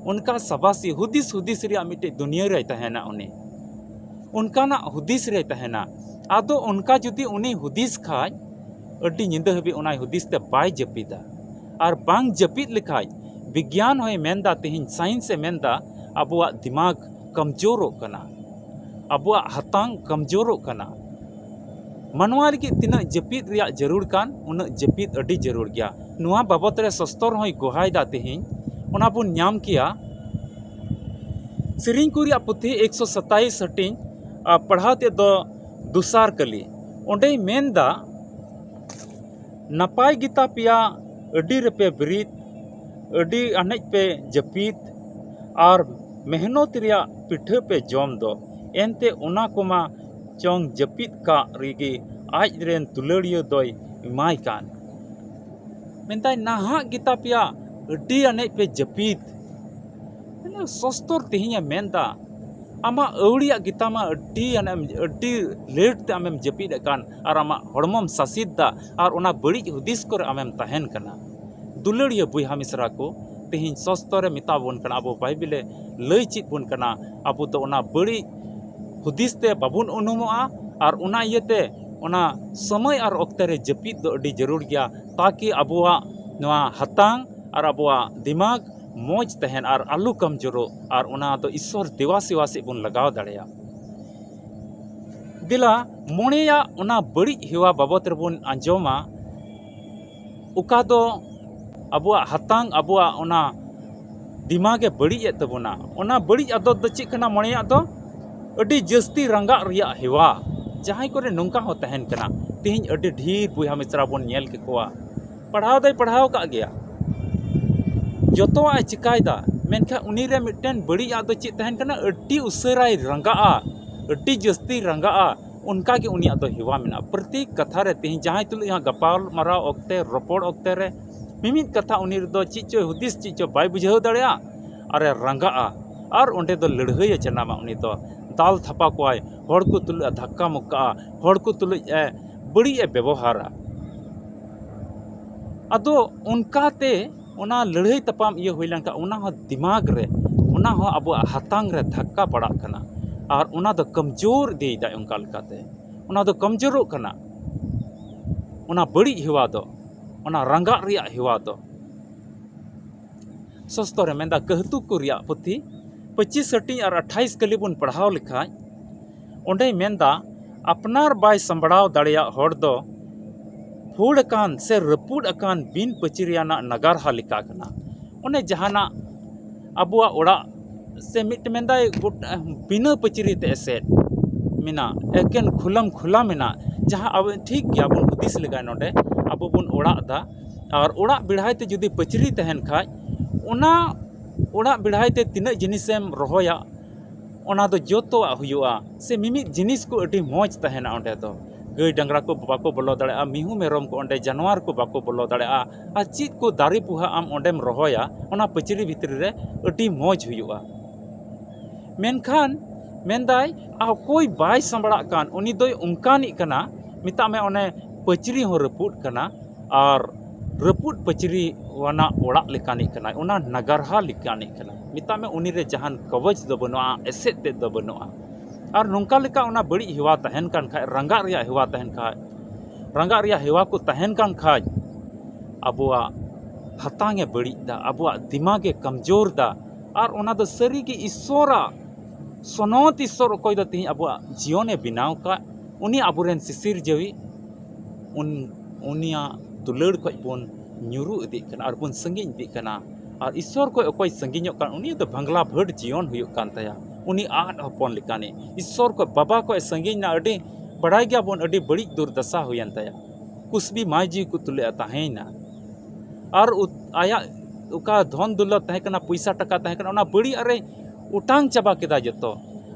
ᱚᱱᱠᱟ ᱥᱟᱵᱟᱥᱤ ᱦᱩᱫᱤᱥ ᱦᱩᱫᱤᱥ ᱨᱮᱭᱟᱜ ᱢᱤᱫᱴᱮᱡ ᱫᱩᱱᱤᱭᱟᱹ ᱨᱮᱭ ᱛᱟᱦᱮᱱᱟ ᱩᱱᱤ᱾ ᱚᱱᱠᱟᱱᱟᱜ ᱦᱩᱫᱤᱥ ᱨᱮᱭ ᱛᱟᱦᱮᱱᱟ᱾ ᱟᱫᱚ ᱚᱱᱠᱟ ᱡᱩᱫᱤ ᱩᱱᱤ ᱦᱩᱫᱤᱥ ᱠᱷᱟᱡ, ᱟᱹᱰᱤ ᱧᱤᱫᱟᱹ ᱦᱟᱹᱵᱤᱡ ᱚᱱᱟᱭ ᱦᱩᱫᱤᱥ ᱛᱮ ᱵᱟᱭ ᱡᱟᱹᱯᱤᱫᱟ᱾ ᱟᱨ ᱵᱟᱝ ᱡᱟᱹᱯᱤᱫ ᱞᱮᱠᱷᱟᱡ, ᱵᱤᱜᱽᱭᱟᱱ ᱦᱚᱸᱭ ᱢᱮᱱᱫᱟ, ᱛᱮᱦᱮᱧ ᱥᱟᱭᱮᱱᱥ ᱮ ᱢᱮᱱᱫᱟ, ᱟᱵᱚᱣᱟᱜ ᱫᱤᱢᱟᱜᱽ ᱠᱚᱢᱡᱳᱨᱚᱜ ᱠᱟᱱᱟ, ᱟᱵᱚᱣᱟᱜ ᱦᱟᱛᱟᱝ ᱠᱚᱢᱡᱳᱨᱚᱜ ᱠᱟᱱᱟ᱾ ᱢᱟᱱᱣᱟ ᱞᱟᱹᱜᱤᱫ ᱛᱤᱱᱟᱹᱜ ᱡᱟᱹᱯᱤᱫ ᱨᱮᱭᱟᱜ ᱡᱟᱹᱨᱩᱲ ᱠᱟᱱ, ᱩᱱᱟᱹᱜ ᱡᱟᱹᱯᱤᱫ ᱟᱹᱰᱤ ᱡᱟᱹᱨᱩᱲ ᱜᱮᱭᱟ᱾ ᱱᱚᱣᱟ ᱵᱟᱵᱚᱛ ᱨᱮ ᱥᱚᱥᱛᱚᱨ ᱦᱚᱸᱭ ᱜᱚᱦᱟᱭᱫᱟ ᱛᱮᱦᱮᱧ᱾ ᱚᱱᱟ ᱵᱚᱱ ᱧᱟᱢ ᱠᱮᱭᱟ ᱥᱮᱨᱮᱧ ᱠᱚ ᱨᱮᱭᱟᱜ ᱯᱩᱛᱷᱤ ᱮᱠᱥᱚ ᱥᱟᱛᱟᱭᱤᱥ ᱦᱟᱹᱴᱤᱧ, ᱟᱨ ᱯᱟᱲᱦᱟᱣ ᱛᱮᱫ ᱫᱚ ᱫᱚᱥᱟᱨ ᱠᱟᱹᱞᱤ᱾ ᱚᱸᱰᱮᱭ ᱢᱮᱱᱫᱟ, "ᱱᱟᱯᱟᱭ ᱜᱮᱛᱟ ᱯᱮᱭᱟ ᱟᱹᱰᱤ ᱨᱮᱯᱮ ᱵᱮᱨᱮᱫ, ᱟᱹᱰᱤ ᱟᱱᱮᱡ ᱯᱮ ᱡᱟᱹᱯᱤᱫ ᱟᱨ ᱢᱮᱦᱱᱚᱛ ᱨᱮᱭᱟᱜ ᱯᱤᱴᱷᱟᱹ ᱯᱮ ᱡᱚᱢ ᱫᱚ, ᱮᱱᱛᱮ ᱚᱱᱟ ᱠᱚᱢᱟ ᱪᱚᱝ ᱡᱟᱹᱯᱤᱫ ᱠᱟᱜ ᱨᱮᱜᱮ ᱟᱡ ᱨᱮᱱ ᱫᱩᱞᱟᱹᱲᱤᱭᱟᱹ ᱫᱚᱭ ᱮᱢᱟᱭ ᱠᱟᱱ᱾" ᱢᱮᱱᱫᱟᱭ, "ᱱᱟᱦᱟᱜ ᱜᱮᱛᱟ ᱯᱮᱭᱟ ᱟᱹᱰᱤ ᱟᱱᱮᱡ ᱯᱮ ᱡᱟᱹᱯᱤᱫ᱾" ᱢᱟᱱᱮ ᱥᱚᱥᱛᱚᱨ ᱛᱮᱦᱮᱧᱮ ᱢᱮᱱᱫᱟ, ᱟᱢᱟᱜ ᱟᱹᱣᱲᱤᱭᱟᱜ ᱜᱮᱛᱟᱢᱟ ᱟᱹᱰᱤ ᱟᱱᱮᱢ, ᱟᱹᱰᱤ ᱞᱮᱴ ᱛᱮ ᱟᱢᱮᱢ ᱡᱟᱹᱯᱤᱫ ᱮᱫ ᱠᱟᱱ ᱟᱨ ᱟᱢᱟᱜ ᱦᱚᱲᱢᱚᱢ ᱥᱟᱥᱮᱛ ᱫᱟ ᱟᱨ ᱚᱱᱟ ᱵᱟᱹᱲᱤᱡ ᱦᱩᱫᱤᱥ ᱠᱚᱨᱮ ᱟᱢᱮᱢ ᱛᱟᱦᱮᱱ ᱠᱟᱱᱟ᱾ ᱫᱩᱞᱟᱹᱲᱤᱭᱟᱹ ᱵᱚᱭᱦᱟ ᱢᱤᱥᱨᱟ ᱠᱚ, ᱛᱮᱦᱮᱧ ᱥᱚᱥᱛᱚᱨᱮ ᱢᱮᱛᱟ ᱵᱚᱱ ᱠᱟᱱᱟ, ᱟᱵᱚ ᱵᱟᱭᱵᱮᱞᱮ ᱞᱟᱹᱭ ᱪᱮᱫ ᱵᱚᱱ ᱠᱟᱱᱟ, ᱟᱵᱚ ᱫᱚ ᱚᱱᱟ ᱵᱟᱹᱲᱤᱡ ᱦᱩᱫᱤᱥ ᱛᱮ ᱵᱟᱵᱚᱱ ᱩᱱᱩᱢᱚᱜᱼᱟ᱾ ᱟᱨ ᱚᱱᱟ ᱤᱭᱟᱹᱛᱮ ᱚᱱᱟ ᱥᱚᱢᱚᱭ ᱟᱨ ᱚᱠᱛᱮ ᱨᱮ ᱡᱟᱹᱯᱤᱫ ᱫᱚ ᱟᱹᱰᱤ ᱡᱟᱹᱨᱩᱲ ᱜᱮᱭᱟ, ᱛᱟᱠᱤ ᱟᱵᱚᱣᱟᱜ ᱱᱚᱣᱟ ᱦᱟᱛᱟᱝ ᱟᱨ ᱟᱵᱚᱣᱟᱜ ᱫᱤᱢᱟᱜᱽ ᱢᱚᱡᱽ ᱛᱟᱦᱮᱱ ᱟᱨ ᱟᱞᱚ ᱠᱚᱢᱡᱳᱨᱚᱜ ᱟᱨ ᱚᱱᱟ ᱫᱚ ᱤᱥᱥᱚᱨ ᱫᱮᱵᱟ ᱥᱮᱵᱟ ᱥᱮᱫ ᱵᱚᱱ ᱞᱟᱜᱟᱣ ᱫᱟᱲᱮᱭᱟᱜ᱾ ᱫᱮᱞᱟ, ᱢᱚᱬᱮᱭᱟᱜ ᱚᱱᱟ ᱵᱟᱹᱲᱤᱡ ᱦᱮᱣᱟ ᱵᱟᱵᱚᱛ ᱨᱮᱵᱚᱱ ᱟᱸᱡᱚᱢᱟ, ᱚᱠᱟ ᱫᱚ ᱟᱵᱚᱣᱟᱜ ᱦᱟᱛᱟᱝ, ᱟᱵᱚᱣᱟᱜ ᱚᱱᱟ ᱫᱤᱢᱟᱜᱮ ᱵᱟᱹᱲᱤᱡ ᱮᱫ ᱛᱟᱵᱚᱱᱟ᱾ ᱚᱱᱟ ᱵᱟᱹᱲᱤᱡ ᱟᱫᱚᱛ ᱫᱚ ᱪᱮᱫ ᱠᱟᱱᱟ? ᱢᱚᱬᱮᱭᱟᱜ ᱫᱚ ᱟᱹᱰᱤ ᱡᱟᱹᱥᱛᱤ ᱨᱟᱸᱜᱟᱜ ᱨᱮᱭᱟᱜ ᱦᱮᱣᱟ᱾ ᱡᱟᱦᱟᱸᱭ ᱠᱚᱨᱮ ᱱᱚᱝᱠᱟ ᱦᱚᱸ ᱛᱟᱦᱮᱱ ᱠᱟᱱᱟ, ᱛᱮᱦᱮᱧ ᱟᱹᱰᱤ ᱰᱷᱮᱨ ᱵᱚᱭᱦᱟ ᱢᱤᱥᱨᱟ ᱵᱚᱱ ᱧᱮᱞ ᱠᱮᱠᱚᱣᱟ, ᱯᱟᱲᱦᱟᱣ ᱫᱚᱭ ᱯᱟᱲᱦᱟᱣ ᱟᱠᱟᱫ ᱜᱮᱭᱟ, ᱡᱚᱛᱚᱣᱟᱜ ᱮ ᱪᱤᱠᱟᱭᱮᱫᱟ, ᱢᱮᱱᱠᱷᱟᱱ ᱩᱱᱤ ᱨᱮ ᱢᱤᱫᱴᱮᱱ ᱵᱟᱹᱲᱤᱡ ᱟᱜ ᱫᱚ ᱪᱮᱫ ᱛᱟᱦᱮᱱ ᱠᱟᱱᱟ? ᱟᱹᱰᱤ ᱩᱥᱟᱹᱨᱟᱭ ᱨᱟᱸᱜᱟᱜᱼᱟ, ᱟᱹᱰᱤ ᱡᱟᱹᱥᱛᱤ ᱨᱟᱸᱜᱟᱜᱼᱟ, ᱚᱱᱠᱟ ᱜᱮ ᱩᱱᱤᱭᱟᱜ ᱫᱚ ᱦᱮᱣᱟ ᱢᱮᱱᱟᱜᱼᱟ᱾ ᱯᱨᱚᱛᱤ ᱠᱟᱛᱷᱟ ᱨᱮ, ᱛᱮᱦᱮᱧ ᱡᱟᱦᱟᱸᱭ ᱛᱩᱞᱩᱡ ᱦᱟᱸᱜ ᱜᱟᱯᱟᱞ ᱢᱟᱨᱟᱣ ᱚᱠᱛᱮ, ᱨᱚᱯᱚᱲ ᱚᱠᱛᱮ ᱨᱮ ᱢᱤᱢᱤᱫ ᱠᱟᱛᱷᱟ ᱩᱱᱤ ᱨᱮᱫᱚ ᱪᱮᱫ ᱪᱚᱭ ᱦᱩᱫᱤᱥ, ᱪᱮᱫ ᱪᱚ ᱵᱟᱭ ᱵᱩᱡᱷᱟᱹᱣ ᱫᱟᱲᱮᱭᱟᱜᱼᱟ, ᱟᱨᱮ ᱨᱟᱸᱜᱟᱜᱼᱟ᱾ ᱟᱨ ᱚᱸᱰᱮ ᱫᱚ ᱞᱟᱹᱲᱦᱟᱹᱭᱮ ᱡᱟᱱᱟᱢᱟ᱾ ᱩᱱᱤ ᱫᱚ ᱫᱟᱞ ᱛᱷᱟᱯᱟ ᱠᱚᱣᱟᱭ, ᱦᱚᱲ ᱠᱚ ᱛᱩᱞᱩᱡ ᱮ ᱫᱷᱟᱠᱠᱟ ᱢᱩᱠᱠᱟᱜᱼᱟ, ᱦᱚᱲ ᱠᱚ ᱛᱩᱞᱩᱡ ᱮ ᱵᱟᱹᱲᱤᱡ ᱮ ᱵᱮᱵᱚᱦᱟᱨᱟ᱾ ᱟᱫᱚ ᱚᱱᱠᱟᱛᱮ ᱚᱱᱟ ᱞᱟᱹᱲᱦᱟᱹᱭ ᱛᱟᱯᱟᱢ ᱤᱭᱟᱹ ᱦᱩᱭ ᱞᱮᱱᱠᱷᱟᱱ, ᱚᱱᱟ ᱦᱚᱸ ᱫᱤᱢᱟᱜᱽ ᱨᱮ, ᱚᱱᱟ ᱦᱚᱸ ᱟᱵᱚᱣᱟᱜ ᱦᱟᱛᱟᱝ ᱨᱮ ᱫᱷᱟᱠᱠᱟ ᱯᱟᱲᱟᱜ ᱠᱟᱱᱟ᱾ ᱟᱨ ᱚᱱᱟ ᱫᱚ ᱠᱚᱢᱡᱳᱨ ᱤᱫᱤᱭᱮᱫᱟᱭ᱾ ᱚᱱᱠᱟ ᱞᱮᱠᱟᱛᱮ ᱚᱱᱟ ᱫᱚ ᱠᱚᱢᱡᱳᱨᱚᱜ ᱠᱟᱱᱟ, ᱚᱱᱟ ᱵᱟᱹᱲᱤᱡ ᱦᱮᱣᱟ ᱫᱚ, ᱚᱱᱟ ᱨᱟᱸᱜᱟᱜ ᱨᱮᱭᱟᱜ ᱦᱮᱣᱟ ᱫᱚ᱾ ᱥᱚᱥᱛᱚ ᱨᱮ ᱢᱮᱱᱫᱟ, ᱠᱟᱹᱦᱛᱩ ᱠᱚ ᱨᱮᱭᱟᱜ ᱯᱩᱛᱷᱤ ᱯᱚᱸᱪᱤᱥ ᱦᱟᱹᱴᱤᱧ ᱟᱨ ᱟᱴᱷᱟᱭᱤᱥ ᱠᱟᱹᱞᱤ ᱵᱚᱱ ᱯᱟᱲᱦᱟᱣ ᱞᱮᱠᱷᱟᱡ, ᱚᱸᱰᱮᱭ ᱢᱮᱱᱫᱟ, ᱟᱯᱱᱟᱨ ᱵᱟᱭ ᱥᱟᱢᱵᱲᱟᱣ ᱫᱟᱲᱮᱭᱟᱜ ᱦᱚᱲ ᱫᱚ ᱯᱷᱩᱲ ᱟᱠᱟᱱ ᱥᱮ ᱨᱟᱹᱯᱩᱫ ᱟᱠᱟᱱ ᱵᱤᱱ ᱯᱟᱹᱪᱤᱨᱤᱭᱟᱱᱟᱜ ᱱᱟᱜᱟᱨᱦᱟ ᱞᱮᱠᱟ ᱠᱟᱱᱟ᱾ ᱚᱱᱮ ᱡᱟᱦᱟᱱᱟᱜ ᱟᱵᱚᱣᱟᱜ ᱚᱲᱟᱜ ᱥᱮ ᱢᱤᱫᱴᱮᱱ ᱢᱮᱱᱫᱟᱭ ᱜᱚᱴ-, ᱵᱤᱱᱟᱹ ᱯᱟᱹᱪᱤᱨᱤ ᱛᱮ ᱮᱥᱮᱫ ᱢᱮᱱᱟᱜ, ᱮᱠᱮᱱ ᱠᱷᱩᱞᱟᱢ ᱠᱷᱩᱞᱟ ᱢᱮᱱᱟᱜ, ᱡᱟᱦᱟᱸ ᱟᱵᱚ ᱴᱷᱤᱠ ᱜᱮᱭᱟ ᱵᱚᱱ ᱦᱩᱫᱤᱥ ᱞᱮᱜᱟᱭ ᱱᱚᱰᱮ ᱟᱵᱚ ᱵᱚᱱ ᱚᱲᱟᱜ ᱮᱫᱟ, ᱟᱨ ᱚᱲᱟᱜ ᱵᱮᱲᱦᱟᱭ ᱛᱮ ᱡᱩᱫᱤ ᱯᱟᱹᱪᱤᱨᱤ ᱛᱟᱦᱮᱱ ᱠᱷᱟᱡ, ᱚᱱᱟ ᱚᱲᱟᱜ ᱵᱮᱲᱦᱟᱭ ᱛᱮ ᱛᱤᱱᱟᱹᱜ ᱡᱤᱱᱤᱥᱮᱢ ᱨᱚᱦᱚᱭᱟ, ᱚᱱᱟ ᱫᱚ ᱡᱚᱛᱚᱣᱟᱜ ᱦᱩᱭᱩᱜᱼᱟ᱾ ᱥᱮ ᱢᱤᱢᱤᱫ ᱡᱤᱱᱤᱥ ᱠᱚ ᱟᱹᱰᱤ ᱢᱚᱡᱽ ᱛᱟᱦᱮᱱᱟ ᱚᱸᱰᱮ ᱫᱚ᱾ ᱜᱟᱹᱭ ᱰᱟᱝᱨᱟ ᱠᱚ ᱵᱟᱠᱚ ᱵᱚᱞᱚ ᱫᱟᱲᱮᱭᱟᱜᱼᱟ, ᱢᱤᱦᱩ ᱢᱮᱨᱚᱢ ᱠᱚ ᱚᱸᱰᱮ, ᱡᱟᱱᱣᱟᱨ ᱠᱚ ᱵᱟᱠᱚ ᱵᱚᱞᱚ ᱫᱟᱲᱮᱭᱟᱜᱼᱟ᱾ ᱟᱨ ᱪᱮᱫ ᱠᱚ ᱫᱟᱨᱮ ᱯᱚᱦᱟ ᱟᱢ ᱚᱸᱰᱮᱢ ᱨᱚᱦᱚᱭᱟ, ᱚᱱᱟ ᱯᱟᱹᱪᱨᱤ ᱵᱷᱤᱛᱨᱤ ᱨᱮ ᱟᱹᱰᱤ ᱢᱚᱡᱽ ᱦᱩᱭᱩᱜᱼᱟ᱾ ᱢᱮᱱᱠᱷᱟᱱ ᱢᱮᱱᱫᱟᱭ, ᱚᱠᱚᱭ ᱵᱟᱭ ᱥᱟᱢᱵᱲᱟᱜ ᱠᱟᱱ, ᱩᱱᱤ ᱫᱚᱭ ᱚᱱᱠᱟᱱᱤᱡ ᱠᱟᱱᱟ, ᱢᱮᱛᱟᱜ ᱢᱮ ᱚᱱᱮ ᱯᱟᱹᱪᱨᱤ ᱦᱚᱸ ᱨᱟᱹᱯᱩᱫ ᱠᱟᱱᱟ, ᱟᱨ ᱨᱟᱹᱯᱩᱫ ᱯᱟᱹᱪᱨᱤ ᱟᱱᱟᱜ ᱚᱲᱟᱜ ᱞᱮᱠᱟᱱᱤᱡ ᱠᱟᱱᱟᱭ, ᱚᱱᱟ ᱱᱟᱜᱟᱨᱦᱟ ᱞᱮᱠᱟᱱᱤᱡ ᱠᱟᱱᱟᱭ᱾ ᱢᱮᱛᱟᱜ ᱢᱮ ᱩᱱᱤ ᱨᱮ ᱡᱟᱦᱟᱱ ᱠᱟᱵᱚᱡᱽ ᱫᱚ ᱵᱟᱹᱱᱩᱜᱼᱟ, ᱮᱥᱮᱫ ᱛᱮᱫ ᱫᱚ ᱵᱟᱹᱱᱩᱜᱼᱟ᱾ ᱟᱨ ᱱᱚᱝᱠᱟ ᱞᱮᱠᱟ ᱚᱱᱟ ᱵᱟᱹᱲᱤᱡ ᱦᱮᱣᱟ ᱛᱟᱦᱮᱱ ᱠᱟᱱ ᱠᱷᱟᱡ, ᱨᱟᱸᱜᱟᱜ ᱨᱮᱭᱟᱜ ᱦᱮᱣᱟ ᱛᱟᱦᱮᱱ ᱠᱷᱟᱡ, ᱨᱟᱸᱜᱟᱜ ᱨᱮᱭᱟᱜ ᱦᱮᱣᱟ ᱠᱚ ᱛᱟᱦᱮᱱ ᱠᱟᱱ ᱠᱷᱟᱡ, ᱟᱵᱚᱣᱟᱜ ᱦᱟᱛᱟᱝ ᱮ ᱵᱟᱹᱲᱤᱡ ᱫᱟ, ᱟᱵᱚᱣᱟᱜ ᱫᱤᱢᱟᱜᱽ ᱮ ᱠᱟᱢᱡᱳᱨ ᱫᱟ᱾ ᱟᱨ ᱚᱱᱟ ᱫᱚ ᱥᱟᱹᱨᱤᱜᱮ ᱤᱥᱥᱚᱨᱟᱜ, ᱥᱚᱱᱚᱛ ᱤᱥᱥᱚᱨ ᱚᱠᱚᱭ ᱫᱚ ᱛᱮᱦᱮᱧ ᱟᱵᱚᱣᱟᱜ ᱡᱤᱭᱚᱱᱮ ᱵᱮᱱᱟᱣ ᱠᱟᱫ, ᱩᱱᱤ ᱟᱵᱚᱨᱮᱱ ᱥᱤᱥᱤᱨ ᱡᱟᱹᱣᱤ, ᱩᱱ-, ᱩᱱᱤᱭᱟᱜ ᱫᱩᱞᱟᱹᱲ ᱠᱷᱚᱡ ᱵᱚᱱ ᱧᱩᱨᱩ ᱤᱫᱤᱜ ᱠᱟᱱᱟ ᱟᱨ ᱵᱚᱱ ᱥᱟᱺᱜᱤᱧ ᱤᱫᱤᱜ ᱠᱟᱱᱟ᱾ ᱟᱨ ᱤᱥᱥᱚᱨ ᱠᱷᱚᱡ ᱚᱠᱚᱭ ᱥᱟᱺᱜᱤᱧᱚᱜ ᱠᱟᱱ, ᱩᱱᱤ ᱫᱚ ᱵᱷᱟᱝᱞᱟ ᱵᱷᱟᱹᱴ ᱡᱤᱭᱚᱱ ᱦᱩᱭᱩᱜ ᱠᱟᱱ ᱛᱟᱭᱟ᱾ ᱩᱱᱤ ᱟᱫ ᱦᱚᱯᱚᱱ ᱞᱮᱠᱟᱱᱤᱡ ᱤᱥᱥᱚᱨ ᱠᱷᱚᱡ, ᱵᱟᱵᱟ ᱠᱷᱚᱡ ᱥᱟᱺᱜᱤᱧ ᱱᱟ, ᱟᱹᱰᱤ ᱵᱟᱲᱟᱭ ᱜᱮᱭᱟᱵᱚᱱ, ᱟᱹᱰᱤ ᱵᱟᱹᱲᱤᱡ ᱫᱩᱨᱫᱟᱥᱟ ᱦᱩᱭᱮᱱ ᱛᱟᱭᱟ᱾ ᱠᱩᱥᱵᱤ ᱢᱟᱹᱭᱡᱤ ᱠᱚ ᱛᱩᱞᱩᱡ ᱮ ᱛᱟᱦᱮᱸᱭᱮᱱᱟ᱾ ᱟᱨ ᱩᱛ-, ᱟᱭᱟᱜ ᱚᱠᱟ ᱫᱷᱚᱱ ᱫᱚᱞᱚᱛ ᱛᱟᱦᱮᱸ ᱠᱟᱱᱟ, ᱯᱚᱭᱥᱟ ᱴᱟᱠᱟ ᱛᱟᱦᱮᱸ ᱠᱟᱱᱟ, ᱚᱱᱟ ᱵᱟᱹᱲᱤᱡ ᱟᱨᱮ ᱚᱴᱟᱝ ᱪᱟᱵᱟ ᱠᱮᱫᱟ ᱡᱚᱛᱚ᱾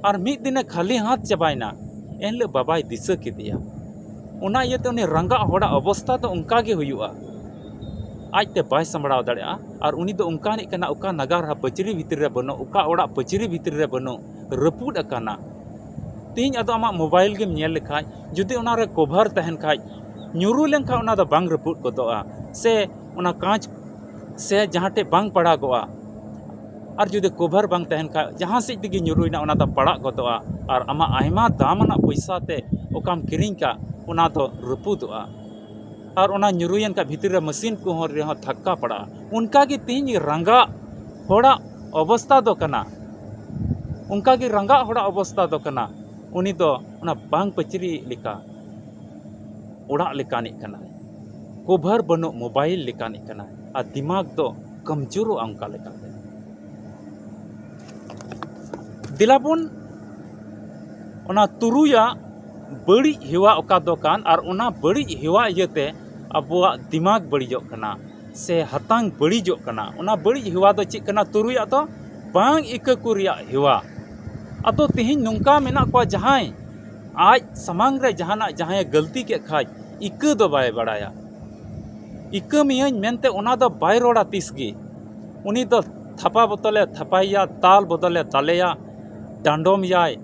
ᱟᱨ ᱢᱤᱫ ᱫᱤᱱᱮ ᱠᱷᱟᱹᱞᱤ ᱦᱟᱛ ᱪᱟᱵᱟᱭᱮᱱᱟ, ᱮᱱᱦᱤᱞᱳᱜ ᱵᱟᱵᱟᱭ ᱫᱤᱥᱟᱹ ᱠᱮᱫᱮᱭᱟ᱾ ᱚᱱᱟ ᱤᱭᱟᱹᱛᱮ ᱩᱱᱤ ᱨᱟᱸᱜᱟᱜ ᱦᱚᱲᱟᱜ ᱚᱵᱚᱥᱛᱟ ᱫᱚ ᱚᱱᱠᱟ ᱜᱮ ᱦᱩᱭᱩᱜᱼᱟ᱾ ᱟᱡᱛᱮ ᱵᱟᱭ ᱥᱟᱢᱵᱲᱟᱣ ᱫᱟᱲᱮᱭᱟᱜᱼᱟ, ᱟᱨ ᱩᱱᱤ ᱫᱚ ᱚᱱᱠᱟᱱᱤᱡ ᱠᱟᱱᱟ, ᱚᱠᱟ ᱱᱟᱜᱟᱨ ᱯᱟᱹᱪᱨᱤ ᱵᱷᱤᱛᱨᱤ ᱨᱮ ᱵᱟᱹᱱᱩᱜ, ᱚᱠᱟ ᱚᱲᱟᱜ ᱯᱟᱹᱪᱨᱤ ᱵᱷᱤᱛᱨᱤ ᱨᱮ ᱵᱟᱹᱱᱩᱜ, ᱨᱟᱹᱯᱩᱫ ᱟᱠᱟᱱᱟ᱾ ᱛᱮᱦᱮᱧ ᱟᱫᱚ ᱟᱢᱟᱜ ᱢᱳᱵᱟᱭᱤᱞ ᱜᱮᱢ ᱧᱮᱞ ᱞᱮᱠᱷᱟᱡ, ᱡᱩᱫᱤ ᱚᱱᱟᱨᱮ ᱠᱚᱵᱷᱟᱨ ᱛᱟᱦᱮᱱ ᱠᱷᱟᱡ, ᱧᱩᱨᱩ ᱞᱮᱱᱠᱷᱟᱱ ᱚᱱᱟ ᱫᱚ ᱵᱟᱝ ᱨᱟᱹᱯᱩᱫ ᱜᱚᱫᱚᱜᱼᱟ, ᱥᱮ ᱚᱱᱟ ᱠᱟᱸᱪ ᱥᱮ ᱡᱟᱦᱟᱸ ᱴᱷᱮᱡ ᱵᱟᱝ ᱯᱟᱲᱟᱜᱚᱜᱼᱟ᱾ ᱟᱨ ᱡᱩᱫᱤ ᱠᱚᱵᱷᱟᱨ ᱵᱟᱝ ᱛᱟᱦᱮᱱ ᱠᱷᱟᱡ, ᱡᱟᱦᱟᱸ ᱥᱮᱫ ᱛᱮᱜᱮ ᱧᱩᱨᱩᱭᱮᱱᱟ, ᱚᱱᱟ ᱫᱚ ᱯᱟᱲᱟᱜ ᱜᱚᱫᱚᱜᱼᱟ᱾ ᱟᱨ ᱟᱢᱟᱜ ᱟᱭᱢᱟ ᱫᱟᱢ ᱟᱱᱟᱜ ᱯᱚᱭᱥᱟ ᱛᱮ ᱚᱠᱟᱢ ᱠᱤᱨᱤᱧ ᱠᱟᱜ, ᱚᱱᱟ ᱫᱚ ᱨᱟᱹᱯᱩᱫᱚᱜᱼᱟ᱾ ᱟᱨ ᱚᱱᱟ ᱧᱩᱨᱩᱭᱮᱱ ᱠᱷᱟᱡ ᱵᱷᱤᱛᱤᱨ ᱨᱮ ᱢᱮᱥᱤᱱ ᱠᱚᱦᱚᱸ ᱨᱮᱦᱚᱸ ᱫᱷᱟᱠᱠᱟ ᱯᱟᱲᱟᱜᱼᱟ᱾ ᱚᱱᱠᱟ ᱜᱮ ᱛᱮᱦᱮᱧ ᱨᱟᱸᱜᱟᱜ ᱦᱚᱲᱟᱜ ᱚᱵᱚᱥᱛᱟ ᱫᱚ ᱠᱟᱱᱟ᱾ ᱚᱱᱠᱟ ᱜᱮ ᱨᱟᱸᱜᱟᱜ ᱦᱚᱲᱟᱜ ᱚᱵᱚᱥᱛᱟ ᱫᱚ ᱠᱟᱱᱟ᱾ ᱩᱱᱤ ᱫᱚ ᱚᱱᱟ ᱵᱟᱝ ᱯᱟᱹᱪᱨᱤ ᱞᱮᱠᱟ, ᱚᱲᱟᱜ ᱞᱮᱠᱟᱱᱤᱡ ᱠᱟᱱᱟᱭ, ᱠᱚᱵᱷᱟᱨ ᱵᱟᱹᱱᱩᱜ ᱢᱳᱵᱟᱭᱤᱞ ᱞᱮᱠᱟᱱᱤᱡ ᱠᱟᱱᱟᱭ, ᱟᱨ ᱫᱤᱢᱟᱜᱽ ᱫᱚ ᱠᱚᱢᱡᱳᱨᱚᱜᱼᱟ ᱚᱱᱠᱟ ᱞᱮᱠᱟᱛᱮ᱾ ᱫᱮᱞᱟ ᱵᱚᱱ ᱚᱱᱟ ᱛᱩᱨᱩᱭᱟᱜ ᱵᱟᱹᱲᱤᱡ ᱦᱮᱣᱟ ᱚᱠᱟ ᱫᱚ ᱠᱟᱱ, ᱟᱨ ᱚᱱᱟ ᱵᱟᱹᱲᱤᱡ ᱦᱮᱣᱟ ᱤᱭᱟᱹᱛᱮ ᱟᱵᱚᱣᱟᱜ ᱫᱤᱢᱟᱜᱽ ᱵᱟᱹᱲᱤᱡᱚᱜ ᱠᱟᱱᱟ ᱥᱮ ᱦᱟᱛᱟᱝ ᱵᱟᱹᱲᱤᱡᱚᱜ ᱠᱟᱱᱟ᱾ ᱚᱱᱟ ᱵᱟᱹᱲᱤᱡ ᱦᱮᱣᱟ ᱫᱚ ᱪᱮᱫ ᱠᱟᱱᱟ? ᱛᱩᱨᱩᱭᱟᱜ ᱫᱚ ᱵᱟᱝ ᱤᱠᱟᱹ ᱠᱚ ᱨᱮᱭᱟᱜ ᱦᱮᱣᱟ᱾ ᱟᱫᱚ ᱛᱮᱦᱮᱧ ᱱᱚᱝᱠᱟ ᱢᱮᱱᱟᱜ ᱠᱚᱣᱟ, ᱡᱟᱦᱟᱸᱭ ᱟᱡ ᱥᱟᱢᱟᱝ ᱨᱮ ᱡᱟᱦᱟᱱᱟᱜ ᱡᱟᱦᱟᱸᱭᱮ ᱜᱟᱹᱞᱛᱤ ᱠᱮᱫ ᱠᱷᱟᱡ, ᱤᱠᱟᱹ ᱫᱚ ᱵᱟᱭ ᱵᱟᱲᱟᱭᱟ᱾ ᱤᱠᱟᱹ ᱢᱤᱭᱟᱹᱧ ᱢᱮᱱᱛᱮ ᱚᱱᱟ ᱫᱚ ᱵᱟᱭ ᱨᱚᱲᱟ ᱛᱤᱥ ᱜᱮ᱾ ᱩᱱᱤ ᱫᱚ ᱛᱷᱟᱯᱟ ᱵᱚᱫᱚᱞᱮ ᱛᱷᱟᱯᱟᱭᱮᱭᱟ, ᱫᱟᱞ ᱵᱚᱫᱚᱞᱮ ᱫᱟᱞᱮᱭᱟ, ᱰᱟᱸᱰᱚᱢᱮᱭᱟᱭ,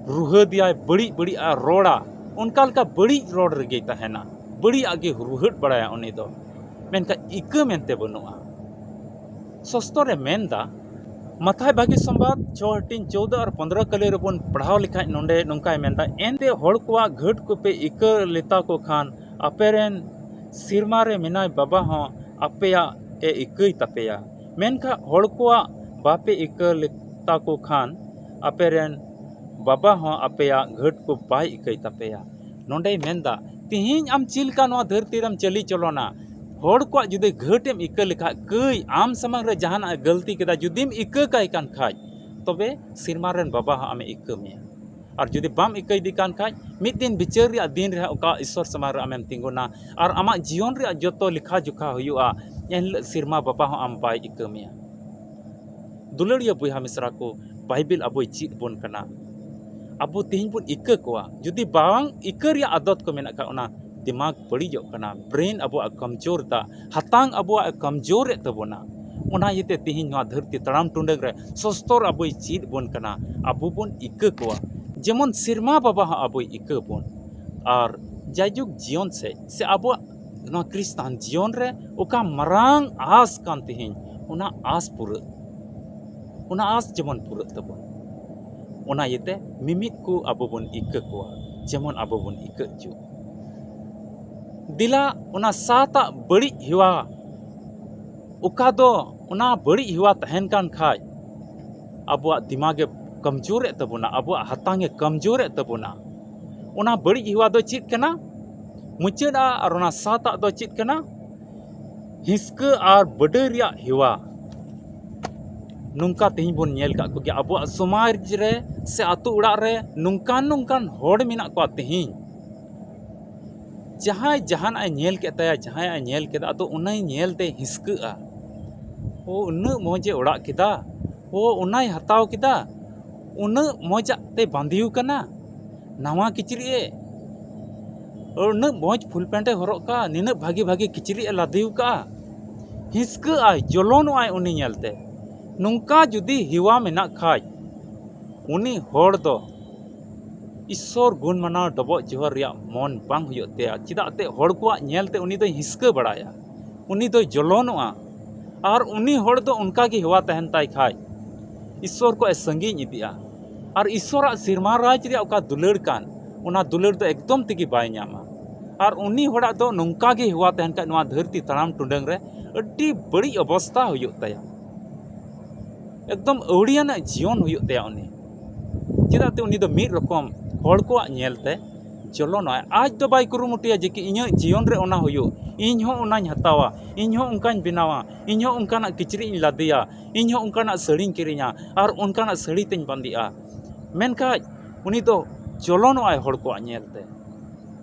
ᱨᱩᱦᱟᱹᱫᱮᱭᱟᱭ, ᱵᱟᱹᱲᱤᱡ ᱵᱟᱹᱲᱤᱡ ᱟᱜ ᱨᱚᱲᱟ᱾ ᱚᱱᱠᱟ ᱞᱮᱠᱟ ᱵᱟᱹᱲᱤᱡ ᱨᱚᱲ ᱨᱮᱜᱮᱭ ᱛᱟᱦᱮᱱᱟ, ᱵᱟᱹᱲᱤᱡ ᱟᱜ ᱜᱮ ᱨᱩᱦᱟᱹᱫ ᱵᱟᱲᱟᱭᱟ ᱩᱱᱤ ᱫᱚ᱾ ᱢᱮᱱᱠᱷᱟᱱ ᱤᱠᱟᱹ ᱢᱮᱱᱛᱮ ᱵᱟᱹᱱᱩᱜᱼᱟ᱾ ᱥᱚᱥᱛᱚᱨᱮ ᱢᱮᱱᱫᱟ, ᱢᱟᱛᱷᱟᱭ ᱵᱷᱟᱹᱜᱤ ᱥᱚᱢᱵᱟᱫ ᱪᱷᱚ ᱦᱟᱹᱴᱤᱧ ᱪᱳᱣᱫᱚ ᱟᱨ ᱯᱚᱱᱫᱽᱨᱚ ᱠᱟᱹᱞᱤ ᱨᱮᱵᱚᱱ ᱯᱟᱲᱦᱟᱣ ᱞᱮᱠᱷᱟᱡ, ᱱᱚᱰᱮ ᱱᱚᱝᱠᱟᱭ ᱢᱮᱱᱫᱟ, ᱮᱱᱛᱮ ᱦᱚᱲ ᱠᱚᱣᱟᱜ ᱜᱷᱟᱹᱴ ᱠᱚᱯᱮ ᱤᱠᱟᱹ ᱞᱮᱛᱟ ᱠᱚ ᱠᱷᱟᱱ, ᱟᱯᱮ ᱨᱮᱱ ᱥᱮᱨᱢᱟ ᱨᱮ ᱢᱮᱱᱟᱭ ᱵᱟᱵᱟ ᱦᱚᱸ ᱟᱯᱮᱭᱟᱜ ᱮ ᱤᱠᱟᱹᱭ ᱛᱟᱯᱮᱭᱟ᱾ ᱢᱮᱱᱠᱷᱟᱱ ᱦᱚᱲ ᱠᱚᱣᱟᱜ ᱵᱟᱯᱮ ᱤᱠᱟᱹ ᱞᱮᱛᱟ ᱠᱚ ᱠᱷᱟᱱ, ᱟᱯᱮ ᱨᱮᱱ ᱵᱟᱵᱟ ᱦᱚᱸ ᱟᱯᱮᱭᱟᱜ ᱜᱷᱟᱹᱴ ᱠᱚ ᱵᱟᱭ ᱤᱠᱟᱹᱭ ᱛᱟᱯᱮᱭᱟ᱾ ᱱᱚᱰᱮᱭ ᱢᱮᱱᱫᱟ, ᱛᱤᱦᱤᱧ ᱟᱢ ᱪᱮᱫ ᱞᱮᱠᱟ ᱱᱚᱣᱟ ᱫᱷᱟᱹᱨᱛᱤ ᱨᱮᱢ ᱪᱟᱹᱞᱤ ᱪᱚᱞᱚᱱᱟ, ᱦᱚᱲ ᱠᱚᱣᱟᱜ ᱡᱩᱫᱤ ᱜᱷᱟᱹᱴ ᱮᱢ ᱤᱠᱟᱹ ᱞᱮᱠᱷᱟᱡ, ᱠᱟᱹᱭ ᱟᱢ ᱥᱟᱢᱟᱝ ᱨᱮ ᱡᱟᱦᱟᱱᱟᱜ ᱮ ᱜᱟᱹᱞᱛᱤ ᱠᱮᱫᱟ, ᱡᱩᱫᱤᱢ ᱤᱠᱟᱹ ᱠᱟᱭ ᱠᱟᱱ ᱠᱷᱟᱡ, ᱛᱚᱵᱮ ᱥᱮᱨᱢᱟ ᱨᱮᱱ ᱵᱟᱵᱟ ᱦᱚᱸ ᱟᱢᱮ ᱤᱠᱟᱹ ᱢᱮᱭᱟ᱾ ᱟᱨ ᱡᱩᱫᱤ ᱵᱟᱢ ᱤᱠᱟᱹ ᱤᱫᱤ ᱠᱟᱱ ᱠᱷᱟᱡ, ᱢᱤᱫ ᱫᱤᱱ ᱵᱤᱪᱟᱹᱨ ᱨᱮᱭᱟᱜ ᱫᱤᱱ ᱨᱮ ᱚᱠᱟ ᱤᱥᱥᱚᱨ ᱥᱟᱢᱟᱝ ᱨᱮ ᱟᱢᱮᱢ ᱛᱤᱸᱜᱩᱱᱟ ᱟᱨ ᱟᱢᱟᱜ ᱡᱤᱭᱚᱱ ᱨᱮᱭᱟᱜ ᱡᱚᱛᱚ ᱞᱮᱠᱷᱟ ᱡᱚᱠᱷᱟ ᱦᱩᱭᱩᱜᱼᱟ, ᱮᱱᱦᱤᱞᱳᱜ ᱥᱮᱨᱢᱟ ᱵᱟᱵᱟ ᱦᱚᱸ ᱟᱢ ᱵᱟᱭ ᱤᱠᱟᱹ ᱢᱮᱭᱟ᱾ ᱫᱩᱞᱟᱹᱲᱤᱭᱟᱹ ᱵᱚᱭᱦᱟ ᱢᱤᱥᱨᱟ ᱠᱚ, ᱵᱟᱭᱵᱮᱞ ᱟᱵᱚᱭ ᱪᱮᱫ ᱵᱚᱱ ᱠᱟᱱᱟ᱾ ᱟᱵᱚ ᱛᱮᱦᱮᱧ ᱵᱚᱱ ᱤᱠᱟᱹ ᱠᱚᱣᱟ᱾ ᱡᱩᱫᱤ ᱵᱟᱝ ᱤᱠᱟᱹ ᱨᱮᱭᱟᱜ ᱟᱫᱚᱛ ᱠᱚ ᱢᱮᱱᱟᱜ ᱠᱷᱟᱱ, ᱚᱱᱟ ᱫᱤᱢᱟᱜᱽ ᱵᱟᱹᱲᱤᱡᱚᱜ ᱠᱟᱱᱟ, ᱵᱨᱮᱱ ᱟᱵᱚᱣᱟᱜ ᱠᱚᱢᱡᱳᱨ ᱫᱟ, ᱦᱟᱛᱟᱝ ᱟᱵᱚᱣᱟᱜ ᱮ ᱠᱚᱢᱡᱳᱨᱮᱫ ᱛᱟᱵᱚᱱᱟ᱾ ᱚᱱᱟ ᱤᱭᱟᱹᱛᱮ ᱛᱮᱦᱮᱧ ᱱᱚᱣᱟ ᱫᱷᱟᱹᱨᱛᱤ ᱛᱟᱲᱟᱢ ᱴᱩᱰᱟᱹᱝ ᱨᱮ ᱥᱚᱥᱛᱚᱨ ᱟᱵᱚᱭ ᱪᱮᱫ ᱵᱚᱱ ᱠᱟᱱᱟ, ᱟᱵᱚ ᱵᱚᱱ ᱤᱠᱟᱹ ᱠᱚᱣᱟ᱾ ᱡᱮᱢᱚᱱ ᱥᱮᱨᱢᱟ ᱵᱟᱵᱟ ᱦᱚᱸ ᱟᱵᱚᱭ ᱤᱠᱟᱹ ᱵᱚᱱ, ᱟᱨ ᱡᱟᱭᱡᱩᱜᱽ ᱡᱤᱭᱚᱱ ᱥᱮᱫ ᱥᱮ ᱟᱵᱚᱣᱟᱜ ᱱᱚᱣᱟ ᱠᱷᱨᱤᱥᱴᱟᱱ ᱡᱤᱭᱚᱱ ᱨᱮ ᱚᱠᱟ ᱢᱟᱨᱟᱝ ᱟᱸᱥ ᱠᱟᱱ ᱛᱮᱦᱮᱧ, ᱚᱱᱟ ᱟᱸᱥ ᱯᱩᱨᱟᱹᱜ, ᱚᱱᱟ ᱟᱸᱥ ᱡᱮᱢᱚᱱ ᱯᱩᱨᱟᱹᱜ ᱛᱟᱵᱚᱱ᱾ ᱚᱱᱟ ᱤᱭᱟᱹᱛᱮ ᱢᱤᱢᱤᱫ ᱠᱚ ᱟᱵᱚ ᱵᱚᱱ ᱤᱠᱟᱹ ᱠᱚᱣᱟ, ᱡᱮᱢᱚᱱ ᱟᱵᱚ ᱵᱚᱱ ᱤᱠᱟᱹ ᱦᱚᱪᱚ᱾ ᱫᱮᱞᱟ ᱚᱱᱟ ᱥᱟᱛᱟᱜ ᱵᱟᱹᱲᱤᱡ ᱦᱮᱣᱟ, ᱚᱠᱟ ᱫᱚ ᱚᱱᱟ ᱵᱟᱹᱲᱤᱡ ᱦᱮᱣᱟ ᱛᱟᱦᱮᱱ ᱠᱟᱱ ᱠᱷᱟᱡ, ᱟᱵᱚᱣᱟᱜ ᱫᱤᱢᱟᱜᱮ ᱠᱚᱢᱡᱳᱨᱮᱫ ᱛᱟᱵᱚᱱᱟ, ᱟᱵᱚᱣᱟᱜ ᱦᱟᱛᱟᱝᱮ ᱠᱚᱢᱡᱳᱨᱮᱫ ᱛᱟᱵᱚᱱᱟ᱾ ᱚᱱᱟ ᱵᱟᱹᱲᱤᱡ ᱦᱮᱣᱟ ᱫᱚ ᱪᱮᱫ ᱠᱟᱱᱟ? ᱢᱩᱪᱟᱹᱫ ᱟᱜ ᱟᱨ ᱚᱱᱟ ᱥᱟᱛᱟᱜ ᱫᱚ ᱪᱮᱫ ᱠᱟᱱᱟ? ᱦᱤᱥᱠᱟᱹ ᱟᱨ ᱵᱟᱹᱰᱟᱹᱭ ᱨᱮᱭᱟᱜ ᱦᱮᱣᱟ᱾ ᱱᱚᱝᱠᱟ ᱛᱮᱦᱮᱧ ᱵᱚᱱ ᱧᱮᱞ ᱠᱟᱜ ᱠᱚᱜᱮᱭᱟ, ᱟᱵᱚᱣᱟᱜ ᱥᱚᱢᱟᱡᱽ ᱨᱮ ᱥᱮ ᱟᱛᱳ ᱚᱲᱟᱜ ᱨᱮ ᱱᱚᱝᱠᱟᱱ ᱱᱚᱝᱠᱟᱱ ᱦᱚᱲ ᱢᱮᱱᱟᱜ ᱠᱚᱣᱟ ᱛᱮᱦᱮᱧ, ᱡᱟᱦᱟᱸᱭ ᱡᱟᱦᱟᱱᱟᱜ ᱮ ᱧᱮᱞ ᱠᱮᱫ ᱛᱟᱭᱟ, ᱡᱟᱦᱟᱸᱭᱟᱜ ᱮ ᱧᱮᱞ ᱠᱮᱫᱟ, ᱟᱫᱚ ᱚᱱᱟᱭ ᱧᱮᱞ ᱛᱮ ᱦᱤᱥᱠᱟᱹᱜᱼᱟ᱾ ᱳ, ᱩᱱᱟᱹᱜ ᱢᱚᱡᱽ ᱮ ᱚᱲᱟᱜ ᱠᱮᱫᱟ, ᱳ, ᱚᱱᱟᱭ ᱦᱟᱛᱟᱣ ᱠᱮᱫᱟ, ᱩᱱᱟᱹᱜ ᱢᱚᱡᱟᱜ ᱛᱮ ᱵᱟᱸᱫᱮᱣ ᱠᱟᱱᱟ, ᱱᱟᱣᱟ ᱠᱤᱪᱨᱤᱡ ᱮ, ᱩᱱᱟᱹᱜ ᱢᱚᱡᱽ ᱯᱷᱩᱞ ᱯᱮᱱᱴ ᱮ ᱦᱚᱨᱚᱜ ᱠᱟᱜᱼᱟ, ᱱᱤᱱᱟᱹᱜ ᱵᱷᱟᱜᱮ ᱵᱷᱟᱜᱮ ᱠᱤᱪᱨᱤᱡ ᱮ ᱞᱟᱫᱮᱣ ᱠᱟᱜᱼᱟ᱾ ᱦᱤᱥᱠᱟᱹᱜ ᱟᱭ, ᱡᱚᱞᱚᱱᱚᱜ ᱟᱭ ᱩᱱᱤ ᱧᱮᱞᱛᱮ᱾ ᱱᱚᱝᱠᱟ ᱡᱩᱫᱤ ᱦᱮᱣᱟ ᱢᱮᱱᱟᱜ ᱠᱷᱟᱡ, ᱩᱱᱤ ᱦᱚᱲ ᱫᱚ ᱤᱥᱥᱚᱨ ᱜᱩᱱ ᱢᱟᱱᱟᱣ ᱰᱚᱵᱚᱜ ᱡᱚᱦᱟᱨ ᱨᱮᱭᱟᱜ ᱢᱚᱱ ᱵᱟᱝ ᱦᱩᱭᱩᱜ ᱛᱟᱭᱟ᱾ ᱪᱮᱫᱟᱜ ᱛᱮ ᱦᱚᱲ ᱠᱚᱣᱟᱜ ᱧᱮᱞᱛᱮ ᱩᱱᱤ ᱫᱚᱭ ᱦᱤᱥᱠᱟᱹ ᱵᱟᱲᱟᱭᱟ, ᱩᱱᱤ ᱫᱚᱭ ᱡᱚᱞᱚᱱᱚᱜᱼᱟ᱾ ᱟᱨ ᱩᱱᱤ ᱦᱚᱲ ᱫᱚ ᱚᱱᱠᱟ ᱜᱮ ᱦᱮᱣᱟ ᱛᱟᱦᱮᱱ ᱛᱟᱭ ᱠᱷᱟᱡ, ᱤᱥᱥᱚᱨ ᱠᱷᱚᱱ ᱮ ᱥᱟᱺᱜᱤᱧ ᱤᱫᱤᱜᱼᱟ᱾ ᱟᱨ ᱤᱥᱥᱚᱨᱟᱜ ᱥᱮᱨᱢᱟ ᱨᱟᱡᱽ ᱨᱮᱭᱟᱜ ᱚᱠᱟ ᱫᱩᱞᱟᱹᱲ ᱠᱟᱱ, ᱚᱱᱟ ᱫᱩᱞᱟᱹᱲ ᱫᱚ ᱮᱠᱫᱚᱢ ᱛᱮᱜᱮ ᱵᱟᱭ ᱧᱟᱢᱟ᱾ ᱟᱨ ᱩᱱᱤ ᱦᱚᱲᱟᱜ ᱫᱚ ᱱᱚᱝᱠᱟ ᱜᱮ ᱦᱮᱣᱟ ᱛᱟᱦᱮᱱ ᱠᱷᱟᱡ, ᱱᱚᱣᱟ ᱫᱷᱟᱹᱨᱛᱤ ᱛᱟᱲᱟᱢ ᱴᱩᱰᱟᱹᱝ ᱨᱮ ᱟᱹᱰᱤ ᱵᱟᱹᱲᱤᱡ ᱚᱵᱚᱥᱛᱟ ᱦᱩᱭᱩᱜ ᱛᱟᱭᱟ᱾ ᱮᱠᱫᱚᱢ ᱟᱹᱣᱲᱤᱭᱟᱱᱟᱜ ᱡᱤᱭᱚᱱ ᱦᱩᱭᱩᱜ ᱛᱟᱭᱟ ᱩᱱᱤ᱾ ᱪᱮᱫᱟᱜ ᱛᱮ ᱩᱱᱤ ᱫᱚ ᱢᱤᱫ ᱨᱚᱠᱚᱢ ᱦᱚᱲ ᱠᱚᱣᱟᱜ ᱧᱮᱞᱛᱮ ᱡᱚᱞᱚᱱᱚᱜᱼᱟᱭ᱾ ᱟᱡ ᱫᱚ ᱵᱟᱭ ᱠᱩᱨᱩᱢᱩᱴᱩᱭᱟ ᱡᱮ ᱠᱤ ᱤᱧᱟᱹᱜ ᱡᱤᱭᱚᱱ ᱨᱮ ᱚᱱᱟ ᱦᱩᱭᱩᱜ, ᱤᱧ ᱦᱚᱸ ᱚᱱᱟᱧ ᱦᱟᱛᱟᱣᱟ, ᱤᱧ ᱦᱚᱸ ᱚᱱᱠᱟᱧ ᱵᱮᱱᱟᱣᱟ, ᱤᱧ ᱦᱚᱸ ᱚᱱᱠᱟᱱᱟᱜ ᱠᱤᱪᱨᱤᱡ ᱤᱧ ᱞᱟᱫᱮᱭᱟ, ᱤᱧ ᱦᱚᱸ ᱚᱱᱠᱟᱱᱟᱜ ᱥᱟᱹᱲᱤᱧ ᱠᱤᱨᱤᱧᱟ ᱟᱨ ᱚᱱᱠᱟᱱᱟᱜ ᱥᱟᱹᱲᱤ ᱛᱮᱧ ᱵᱟᱸᱫᱮᱜᱼᱟ᱾ ᱢᱮᱱᱠᱷᱟᱡ ᱩᱱᱤ ᱫᱚ ᱡᱚᱞᱚᱱᱚᱜᱼᱟᱭ ᱦᱚᱲ ᱠᱚᱣᱟᱜ ᱧᱮᱞᱛᱮ,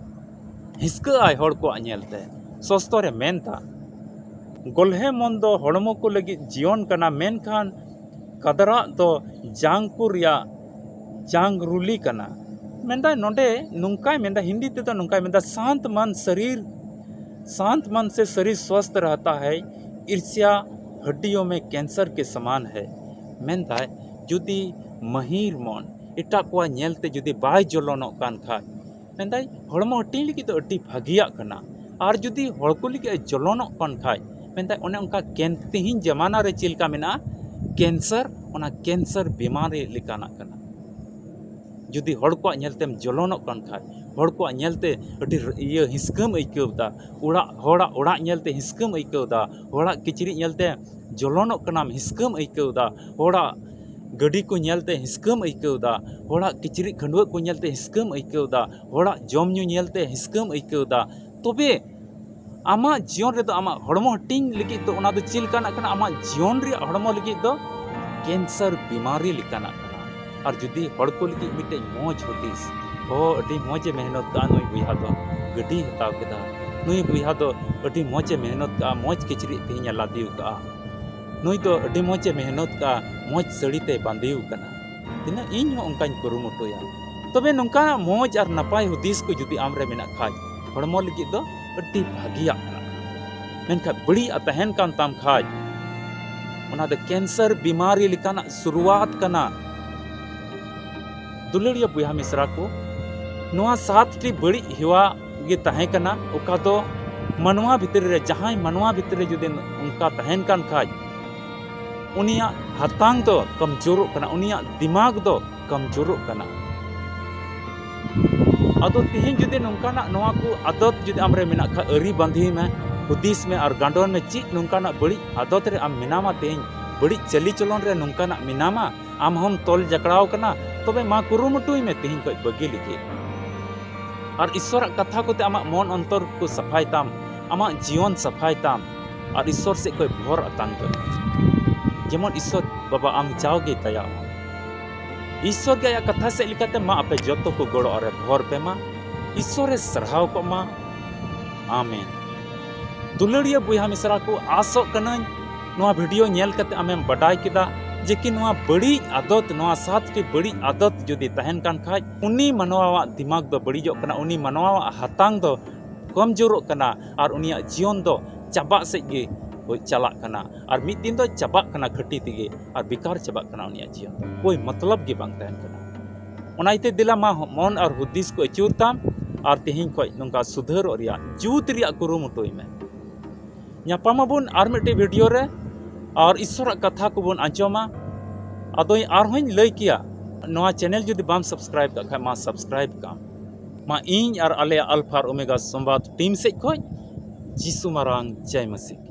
ᱦᱤᱥᱠᱟᱹᱜᱼᱟᱭ ᱦᱚᱲ ᱠᱚᱣᱟᱜ ᱧᱮᱞᱛᱮ᱾ ᱥᱚᱥᱛᱚ ᱨᱮ ᱢᱮᱱᱫᱟ, ᱜᱚᱞᱦᱮ ᱢᱚᱱ ᱫᱚ ᱦᱚᱲᱢᱚ ᱠᱚ ᱞᱟᱹᱜᱤᱫ ᱡᱤᱭᱚᱱ ᱠᱟᱱᱟ, ᱢᱮᱱᱠᱷᱟᱱ ᱠᱟᱫᱨᱟᱜ ᱫᱚ ᱡᱟᱝ ᱠᱚ ᱨᱮᱭᱟᱜ ᱡᱟᱝ ᱨᱩᱞᱤ ᱠᱟᱱᱟ᱾ ᱢᱮᱱᱫᱟᱭ ᱱᱚᱰᱮ ᱱᱚᱝᱠᱟᱭ ᱢᱮᱱᱫᱟ, ᱦᱤᱱᱫᱤ ᱛᱮᱫᱚ ᱱᱚᱝᱠᱟᱭ ᱢᱮᱱᱫᱟ, ᱥᱟᱱᱛ ᱢᱟᱱ ᱥᱟᱨᱤᱨ, ᱥᱟᱱᱛ ᱢᱟᱱ ᱥᱮ ᱥᱟᱨᱤᱨ ᱥᱣᱟᱥᱛᱷ ᱨᱟᱦᱛᱟ ᱦᱟᱭ, ᱤᱨᱥᱤᱭᱟ ᱦᱟᱰᱰᱤᱭᱳ ᱢᱮ ᱠᱮᱱᱥᱟᱨ ᱠᱮ ᱥᱟᱢᱟᱱ ᱦᱟᱭ᱾ ᱢᱮᱱᱫᱟᱭ ᱡᱩᱫᱤ ᱢᱟᱹᱦᱤᱨ ᱢᱚᱱ ᱮᱴᱟᱜ ᱠᱚᱣᱟᱜ ᱧᱮᱞᱛᱮ ᱡᱩᱫᱤ ᱵᱟᱭ ᱡᱚᱞᱚᱱᱚᱜ ᱠᱟᱱ ᱠᱷᱟᱡ, ᱢᱮᱱᱫᱟᱭ ᱦᱚᱲᱢᱚ ᱦᱟᱹᱴᱤᱧ ᱞᱟᱹᱜᱤᱫ ᱫᱚ ᱟᱹᱰᱤ ᱵᱷᱟᱹᱜᱤᱭᱟᱜ ᱠᱟᱱᱟ᱾ ᱟᱨ ᱡᱩᱫᱤ ᱦᱚᱲ ᱠᱚ ᱞᱟᱹᱜᱤᱫ ᱮ ᱡᱚᱞᱚᱱᱚᱜ ᱠᱟᱱ ᱠᱷᱟᱡ, ᱢᱮᱱᱫᱟᱭ ᱚᱱᱮ ᱚᱱᱠᱟ ᱠᱮᱱ-, ᱛᱮᱦᱮᱧ ᱡᱟᱢᱟᱱᱟ ᱨᱮ ᱪᱮᱫ ᱞᱮᱠᱟ ᱢᱮᱱᱟᱜᱼᱟ, ᱠᱮᱱᱥᱟᱨ, ᱚᱱᱟ ᱠᱮᱱᱥᱟᱨ ᱵᱤᱢᱟᱨᱤ ᱞᱮᱠᱟᱱᱟᱜ ᱠᱟᱱᱟ᱾ ᱡᱩᱫᱤ ᱦᱚᱲ ᱠᱚᱣᱟᱜ ᱧᱮᱞᱛᱮᱢ ᱡᱚᱞᱚᱱᱚᱜ ᱠᱟᱱ ᱠᱷᱟᱡ, ᱦᱚᱲ ᱠᱚᱣᱟᱜ ᱧᱮᱞᱛᱮ ᱟᱹᱰᱤ ᱨ-, ᱤᱭᱟᱹ ᱦᱤᱥᱠᱟᱹᱢ ᱟᱹᱭᱠᱟᱹᱣ ᱮᱫᱟ, ᱚᱲᱟᱜ, ᱦᱚᱲᱟᱜ ᱚᱲᱟᱜ ᱧᱮᱞᱛᱮ ᱦᱤᱥᱠᱟᱹᱢ ᱟᱹᱭᱠᱟᱹᱣ ᱮᱫᱟ, ᱦᱚᱲᱟᱜ ᱠᱤᱪᱨᱤᱡ ᱧᱮᱞᱛᱮ ᱡᱚᱞᱚᱱᱚᱜ ᱠᱟᱱᱟᱢ, ᱦᱤᱥᱠᱟᱹᱢ ᱟᱹᱭᱠᱟᱹᱣ ᱮᱫᱟ, ᱦᱚᱲᱟᱜ ᱜᱟᱹᱰᱤ ᱠᱚ ᱧᱮᱞᱛᱮ ᱦᱤᱥᱠᱟᱹᱢ ᱟᱹᱭᱠᱟᱹᱣ ᱮᱫᱟ, ᱦᱚᱲᱟᱜ ᱠᱤᱪᱨᱤᱡ ᱠᱷᱟᱹᱰᱣᱟᱹᱜ ᱠᱚ ᱧᱮᱞᱛᱮ ᱦᱤᱥᱠᱟᱹᱢ ᱟᱹᱭᱠᱟᱹᱣ ᱮᱫᱟ, ᱦᱚᱲᱟᱜ ᱡᱚᱢ ᱧᱩ ᱧᱮᱞᱛᱮ ᱦᱤᱥᱠᱟᱹᱢ ᱟᱹᱭᱠᱟᱹᱣ ᱮᱫᱟ, ᱛᱚᱵᱮ ᱟᱢᱟᱜ ᱡᱤᱭᱚᱱ ᱨᱮᱫᱚ ᱟᱢᱟᱜ ᱦᱚᱲᱢᱚ ᱦᱟᱹᱴᱤᱧ ᱞᱟᱹᱜᱤᱫ ᱫᱚ ᱚᱱᱟ ᱫᱚ ᱪᱮᱫ ᱞᱮᱠᱟᱱᱟᱜ ᱠᱟᱱᱟ? ᱟᱢᱟᱜ ᱡᱤᱭᱚᱱ ᱨᱮᱭᱟᱜ ᱦᱚᱲᱢᱚ ᱞᱟᱹᱜᱤᱫ ᱫᱚ ᱠᱮᱱᱥᱟᱨ ᱵᱤᱢᱟᱨᱤ ᱞᱮᱠᱟᱱᱟᱜ ᱠᱟᱱᱟ᱾ ᱟᱨ ᱡᱩᱫᱤ ᱦᱚᱲ ᱠᱚ ᱞᱟᱹᱜᱤᱫ ᱢᱤᱫᱴᱮᱡ ᱢᱚᱡᱽ ᱦᱩᱫᱤᱥ, ᱚ, ᱟᱹᱰᱤ ᱢᱚᱡᱽ ᱮ ᱢᱮᱦᱱᱚᱛ ᱠᱟᱜᱼᱟ ᱱᱩᱭ ᱵᱚᱭᱦᱟ ᱫᱚ, ᱜᱟᱹᱰᱤᱭ ᱦᱟᱛᱟᱣ ᱠᱮᱫᱟ, ᱱᱩᱭ ᱵᱚᱭᱦᱟ ᱫᱚ ᱟᱹᱰᱤ ᱢᱚᱡᱽ ᱮ ᱢᱮᱦᱱᱚᱛ ᱠᱟᱜᱼᱟ, ᱢᱚᱡᱽ ᱠᱤᱪᱨᱤᱡ ᱛᱮᱦᱮᱧ ᱮ ᱞᱟᱫᱮ ᱟᱠᱟᱫᱼᱟ, ᱱᱩᱭ ᱫᱚ ᱟᱹᱰᱤ ᱢᱚᱡᱽ ᱮ ᱢᱮᱦᱱᱚᱛ ᱠᱟᱜᱼᱟ, ᱢᱚᱡᱽ ᱥᱟᱹᱲᱤ ᱛᱮᱭ ᱵᱟᱸᱫᱮ ᱟᱠᱟᱱᱟ᱾ ᱛᱤᱱᱟᱹᱜ ᱤᱧ ᱦᱚᱸ ᱚᱱᱠᱟᱧ ᱠᱩᱨᱩᱢᱩᱴᱩᱭᱟ᱾ ᱛᱚᱵᱮ ᱱᱚᱝᱠᱟᱱᱟᱜ ᱢᱚᱡᱽ ᱟᱨ ᱱᱟᱯᱟᱭ ᱦᱩᱫᱤᱥ ᱠᱚ ᱡᱩᱫᱤ ᱟᱢᱨᱮ ᱢᱮᱱᱟᱜ ᱠᱷᱟᱡ, ᱦᱚᱲᱢᱚ ᱞᱟᱹᱜᱤᱫ ᱫᱚ ᱟᱹᱰᱤ ᱵᱷᱟᱹᱜᱤᱭᱟᱜ ᱠᱟᱱᱟ᱾ ᱢᱮᱱᱠᱷᱟᱱ ᱵᱟᱹᱲᱤᱡ ᱟᱜ ᱛᱟᱦᱮᱱ ᱠᱟᱱ ᱛᱟᱢ ᱠᱷᱟᱡ, ᱚᱱᱟ ᱫᱚ ᱠᱮᱱᱥᱟᱨ ᱵᱤᱢᱟᱨᱤ ᱞᱮᱠᱟᱱᱟᱜ ᱥᱩᱨᱩᱣᱟᱛ ᱠᱟᱱᱟ᱾ ᱫᱩᱞᱟᱹᱲᱤᱭᱟᱹ ᱵᱚᱭᱦᱟ ᱢᱤᱥᱨᱟ ᱠᱚ, ᱱᱚᱣᱟ ᱥᱟᱛᱴᱤ ᱵᱟᱹᱲᱤᱡ ᱦᱮᱣᱟ ᱜᱮ ᱛᱟᱦᱮᱸ ᱠᱟᱱᱟ, ᱚᱠᱟ ᱫᱚ ᱢᱟᱱᱣᱟ ᱵᱷᱤᱛᱨᱤ ᱨᱮ, ᱡᱟᱦᱟᱸᱭ ᱢᱟᱱᱣᱟ ᱵᱷᱤᱛᱨᱤ ᱨᱮ ᱡᱩᱫᱤ ᱚᱱᱠᱟ ᱛᱟᱦᱮᱱ ᱠᱟᱱ ᱠᱷᱟᱡ, ᱩᱱᱤᱭᱟᱜ ᱦᱟᱛᱟᱝ ᱫᱚ ᱠᱚᱢᱡᱳᱨᱚᱜ ᱠᱟᱱᱟ, ᱩᱱᱤᱭᱟᱜ ᱫᱤᱢᱟᱜᱽ ᱫᱚ ᱠᱚᱢᱡᱳᱨᱚᱜ ᱠᱟᱱᱟ᱾ ᱟᱫᱚ ᱛᱤᱦᱤᱧ ᱡᱩᱫᱤ ᱱᱚᱝᱠᱟᱱᱟᱜ ᱱᱚᱣᱟ ᱠᱚ ᱟᱫᱚᱛ ᱡᱩᱫᱤ ᱟᱢᱨᱮ ᱢᱮᱱᱟᱜ ᱠᱷᱟᱡ, ᱟᱹᱨᱤ ᱵᱟᱸᱫᱷᱤ ᱢᱮ, ᱦᱩᱫᱤᱥ ᱢᱮ ᱟᱨ ᱜᱟᱸᱰᱚᱱ ᱢᱮ, ᱪᱮᱫ ᱱᱚᱝᱠᱟᱱᱟᱜ ᱵᱟᱹᱲᱤᱡ ᱟᱫᱚᱛ ᱨᱮ ᱟᱢ ᱢᱮᱱᱟᱢᱟ, ᱛᱮᱦᱮᱧ ᱵᱟᱹᱲᱤᱡ ᱪᱟᱹᱞᱤ ᱪᱚᱞᱚᱱ ᱨᱮ ᱱᱚᱝᱠᱟᱱᱟᱜ ᱢᱮᱱᱟᱢᱟ, ᱟᱢ ᱦᱚᱸᱢ ᱛᱚᱞ ᱡᱟᱠᱲᱟᱣ ᱠᱟᱱᱟ, ᱛᱚᱵᱮ ᱢᱟ ᱠᱩᱨᱩᱢᱩᱴᱩᱭ ᱢᱮ ᱛᱮᱦᱮᱧ ᱠᱷᱚᱡ ᱵᱟᱹᱜᱤ ᱞᱟᱹᱜᱤᱫ᱾ ᱟᱨ ᱤᱥᱥᱚᱨᱟᱜ ᱠᱟᱛᱷᱟ ᱠᱚᱛᱮ ᱟᱢᱟᱜ ᱢᱚᱱ ᱚᱱᱛᱚᱨ ᱠᱚ ᱥᱟᱯᱷᱟᱭ ᱛᱟᱢ, ᱟᱢᱟᱜ ᱡᱤᱭᱚᱱ ᱥᱟᱯᱷᱟᱭ ᱛᱟᱢ, ᱟᱨ ᱤᱥᱥᱚᱨ ᱥᱮᱫ ᱠᱷᱚᱡ ᱵᱷᱚᱨ ᱟᱛᱟᱝ ᱠᱟᱹᱢᱤ᱾ ᱡᱮᱢᱚᱱ ᱤᱥᱥᱚᱨ ᱵᱟᱵᱟ ᱟᱢ ᱡᱟᱣᱜᱮ ᱫᱟᱭᱟ ᱟᱢᱟ᱾ ᱤᱥᱥᱚᱨ ᱜᱮ ᱟᱭᱟᱜ ᱠᱟᱛᱷᱟ ᱥᱮᱫ ᱞᱮᱠᱟᱛᱮ ᱢᱟ ᱟᱯᱮ ᱡᱚᱛᱚ ᱠᱚ ᱜᱚᱲᱚᱜ ᱨᱮ ᱵᱷᱚᱨ ᱯᱮ ᱢᱟ᱾ ᱤᱥᱥᱚᱨᱮ ᱥᱟᱨᱦᱟᱣ ᱠᱚᱜ ᱢᱟ᱾ ᱟᱢᱮᱱ᱾ ᱫᱩᱞᱟᱹᱲᱤᱭᱟᱹ ᱵᱚᱭᱦᱟ ᱢᱤᱥᱨᱟ ᱠᱚ, ᱟᱥᱚᱜ ᱠᱟᱹᱱᱟᱹᱧ ᱱᱚᱣᱟ ᱵᱷᱤᱰᱤᱭᱳ ᱧᱮᱞ ᱠᱟᱛᱮ ᱟᱢᱮᱢ ᱵᱟᱰᱟᱭ ᱠᱮᱫᱟ ᱡᱮ ᱠᱤ ᱱᱚᱣᱟ ᱵᱟᱹᱲᱤᱡ ᱟᱫᱚᱛ, ᱱᱚᱣᱟ ᱥᱟᱛᱴᱤ ᱵᱟᱹᱲᱤᱡ ᱟᱫᱚᱛ ᱡᱩᱫᱤ ᱛᱟᱦᱮᱱ ᱠᱟᱱ ᱠᱷᱟᱡ, ᱩᱱᱤ ᱢᱟᱱᱣᱟᱣᱟᱜ ᱫᱤᱢᱟᱜᱽ ᱫᱚ ᱵᱟᱹᱲᱤᱡᱚᱜ ᱠᱟᱱᱟ, ᱩᱱᱤ ᱢᱟᱱᱣᱟᱣᱟᱜ ᱦᱟᱛᱟᱝ ᱫᱚ ᱠᱚᱢᱡᱳᱨᱚᱜ ᱠᱟᱱᱟ, ᱟᱨ ᱩᱱᱤᱭᱟᱜ ᱡᱤᱭᱚᱱ ᱫᱚ ᱪᱟᱵᱟᱜ ᱥᱮᱫ ᱜᱮ ᱪᱟᱞᱟᱜ ᱠᱟᱱᱟ, ᱟᱨ ᱢᱤᱫ ᱫᱤᱱ ᱫᱚ ᱪᱟᱵᱟᱜ ᱠᱟᱱᱟ ᱠᱷᱟᱹᱴᱤ ᱛᱮᱜᱮ, ᱟᱨ ᱵᱮᱠᱟᱨ ᱪᱟᱵᱟᱜ ᱠᱟᱱᱟ ᱩᱱᱤᱭᱟᱜ ᱡᱤᱭᱚᱱ ᱫᱚ, ᱠᱳᱭ ᱢᱚᱛᱞᱚᱵ ᱜᱮ ᱵᱟᱝ ᱛᱟᱦᱮᱱ ᱠᱟᱱᱟ᱾ ᱚᱱᱟ ᱤᱭᱟᱹᱛᱮ ᱫᱮᱞᱟ ᱢᱟ ᱢᱚᱱ ᱟᱨ ᱦᱩᱫᱤᱥ ᱠᱚ ᱟᱹᱪᱩᱨ ᱛᱟᱢ, ᱟᱨ ᱛᱮᱦᱮᱧ ᱠᱷᱚᱡ ᱱᱚᱝᱠᱟ ᱥᱩᱫᱷᱟᱹᱨᱚᱜ ᱨᱮᱭᱟᱜ, ᱡᱩᱛ ᱨᱮᱭᱟᱜ ᱠᱩᱨᱩᱢᱩᱴᱩᱭ ᱢᱮ᱾ ᱧᱟᱯᱟᱢ ᱟᱵᱚᱱ ᱟᱨ ᱢᱤᱫᱴᱮᱡ ᱵᱷᱤᱰᱤᱭᱳ ᱨᱮ, ᱟᱨ ᱤᱥᱥᱚᱨᱟᱜ ᱠᱟᱛᱷᱟ ᱠᱚᱵᱚᱱ ᱟᱸᱡᱚᱢᱟ᱾ ᱟᱫᱚᱧ ᱟᱨᱦᱚᱸᱧ ᱞᱟᱹᱭ ᱠᱮᱭᱟ, ᱱᱚᱣᱟ ᱪᱮᱱᱮᱞ ᱡᱩᱫᱤ ᱵᱟᱢ ᱥᱟᱵᱥᱠᱨᱟᱭᱤᱵ ᱠᱟᱜ ᱠᱷᱟᱡ, ᱢᱟ ᱥᱟᱵᱥᱠᱨᱟᱭᱤᱵ ᱠᱟᱜ ᱢᱟ᱾ ᱤᱧ ᱟᱨ ᱟᱞᱮᱭᱟᱜ ᱟᱞᱯᱷᱟ ᱟᱨ ᱳᱢᱮᱜᱟ ᱥᱚᱢᱵᱟᱫ ᱴᱤᱢ ᱥᱮᱡ ᱠᱷᱚᱡ ᱡᱤᱥᱩ ᱢᱟᱨᱟᱝ ᱡᱟᱭ ᱢᱟᱹᱥᱤ᱾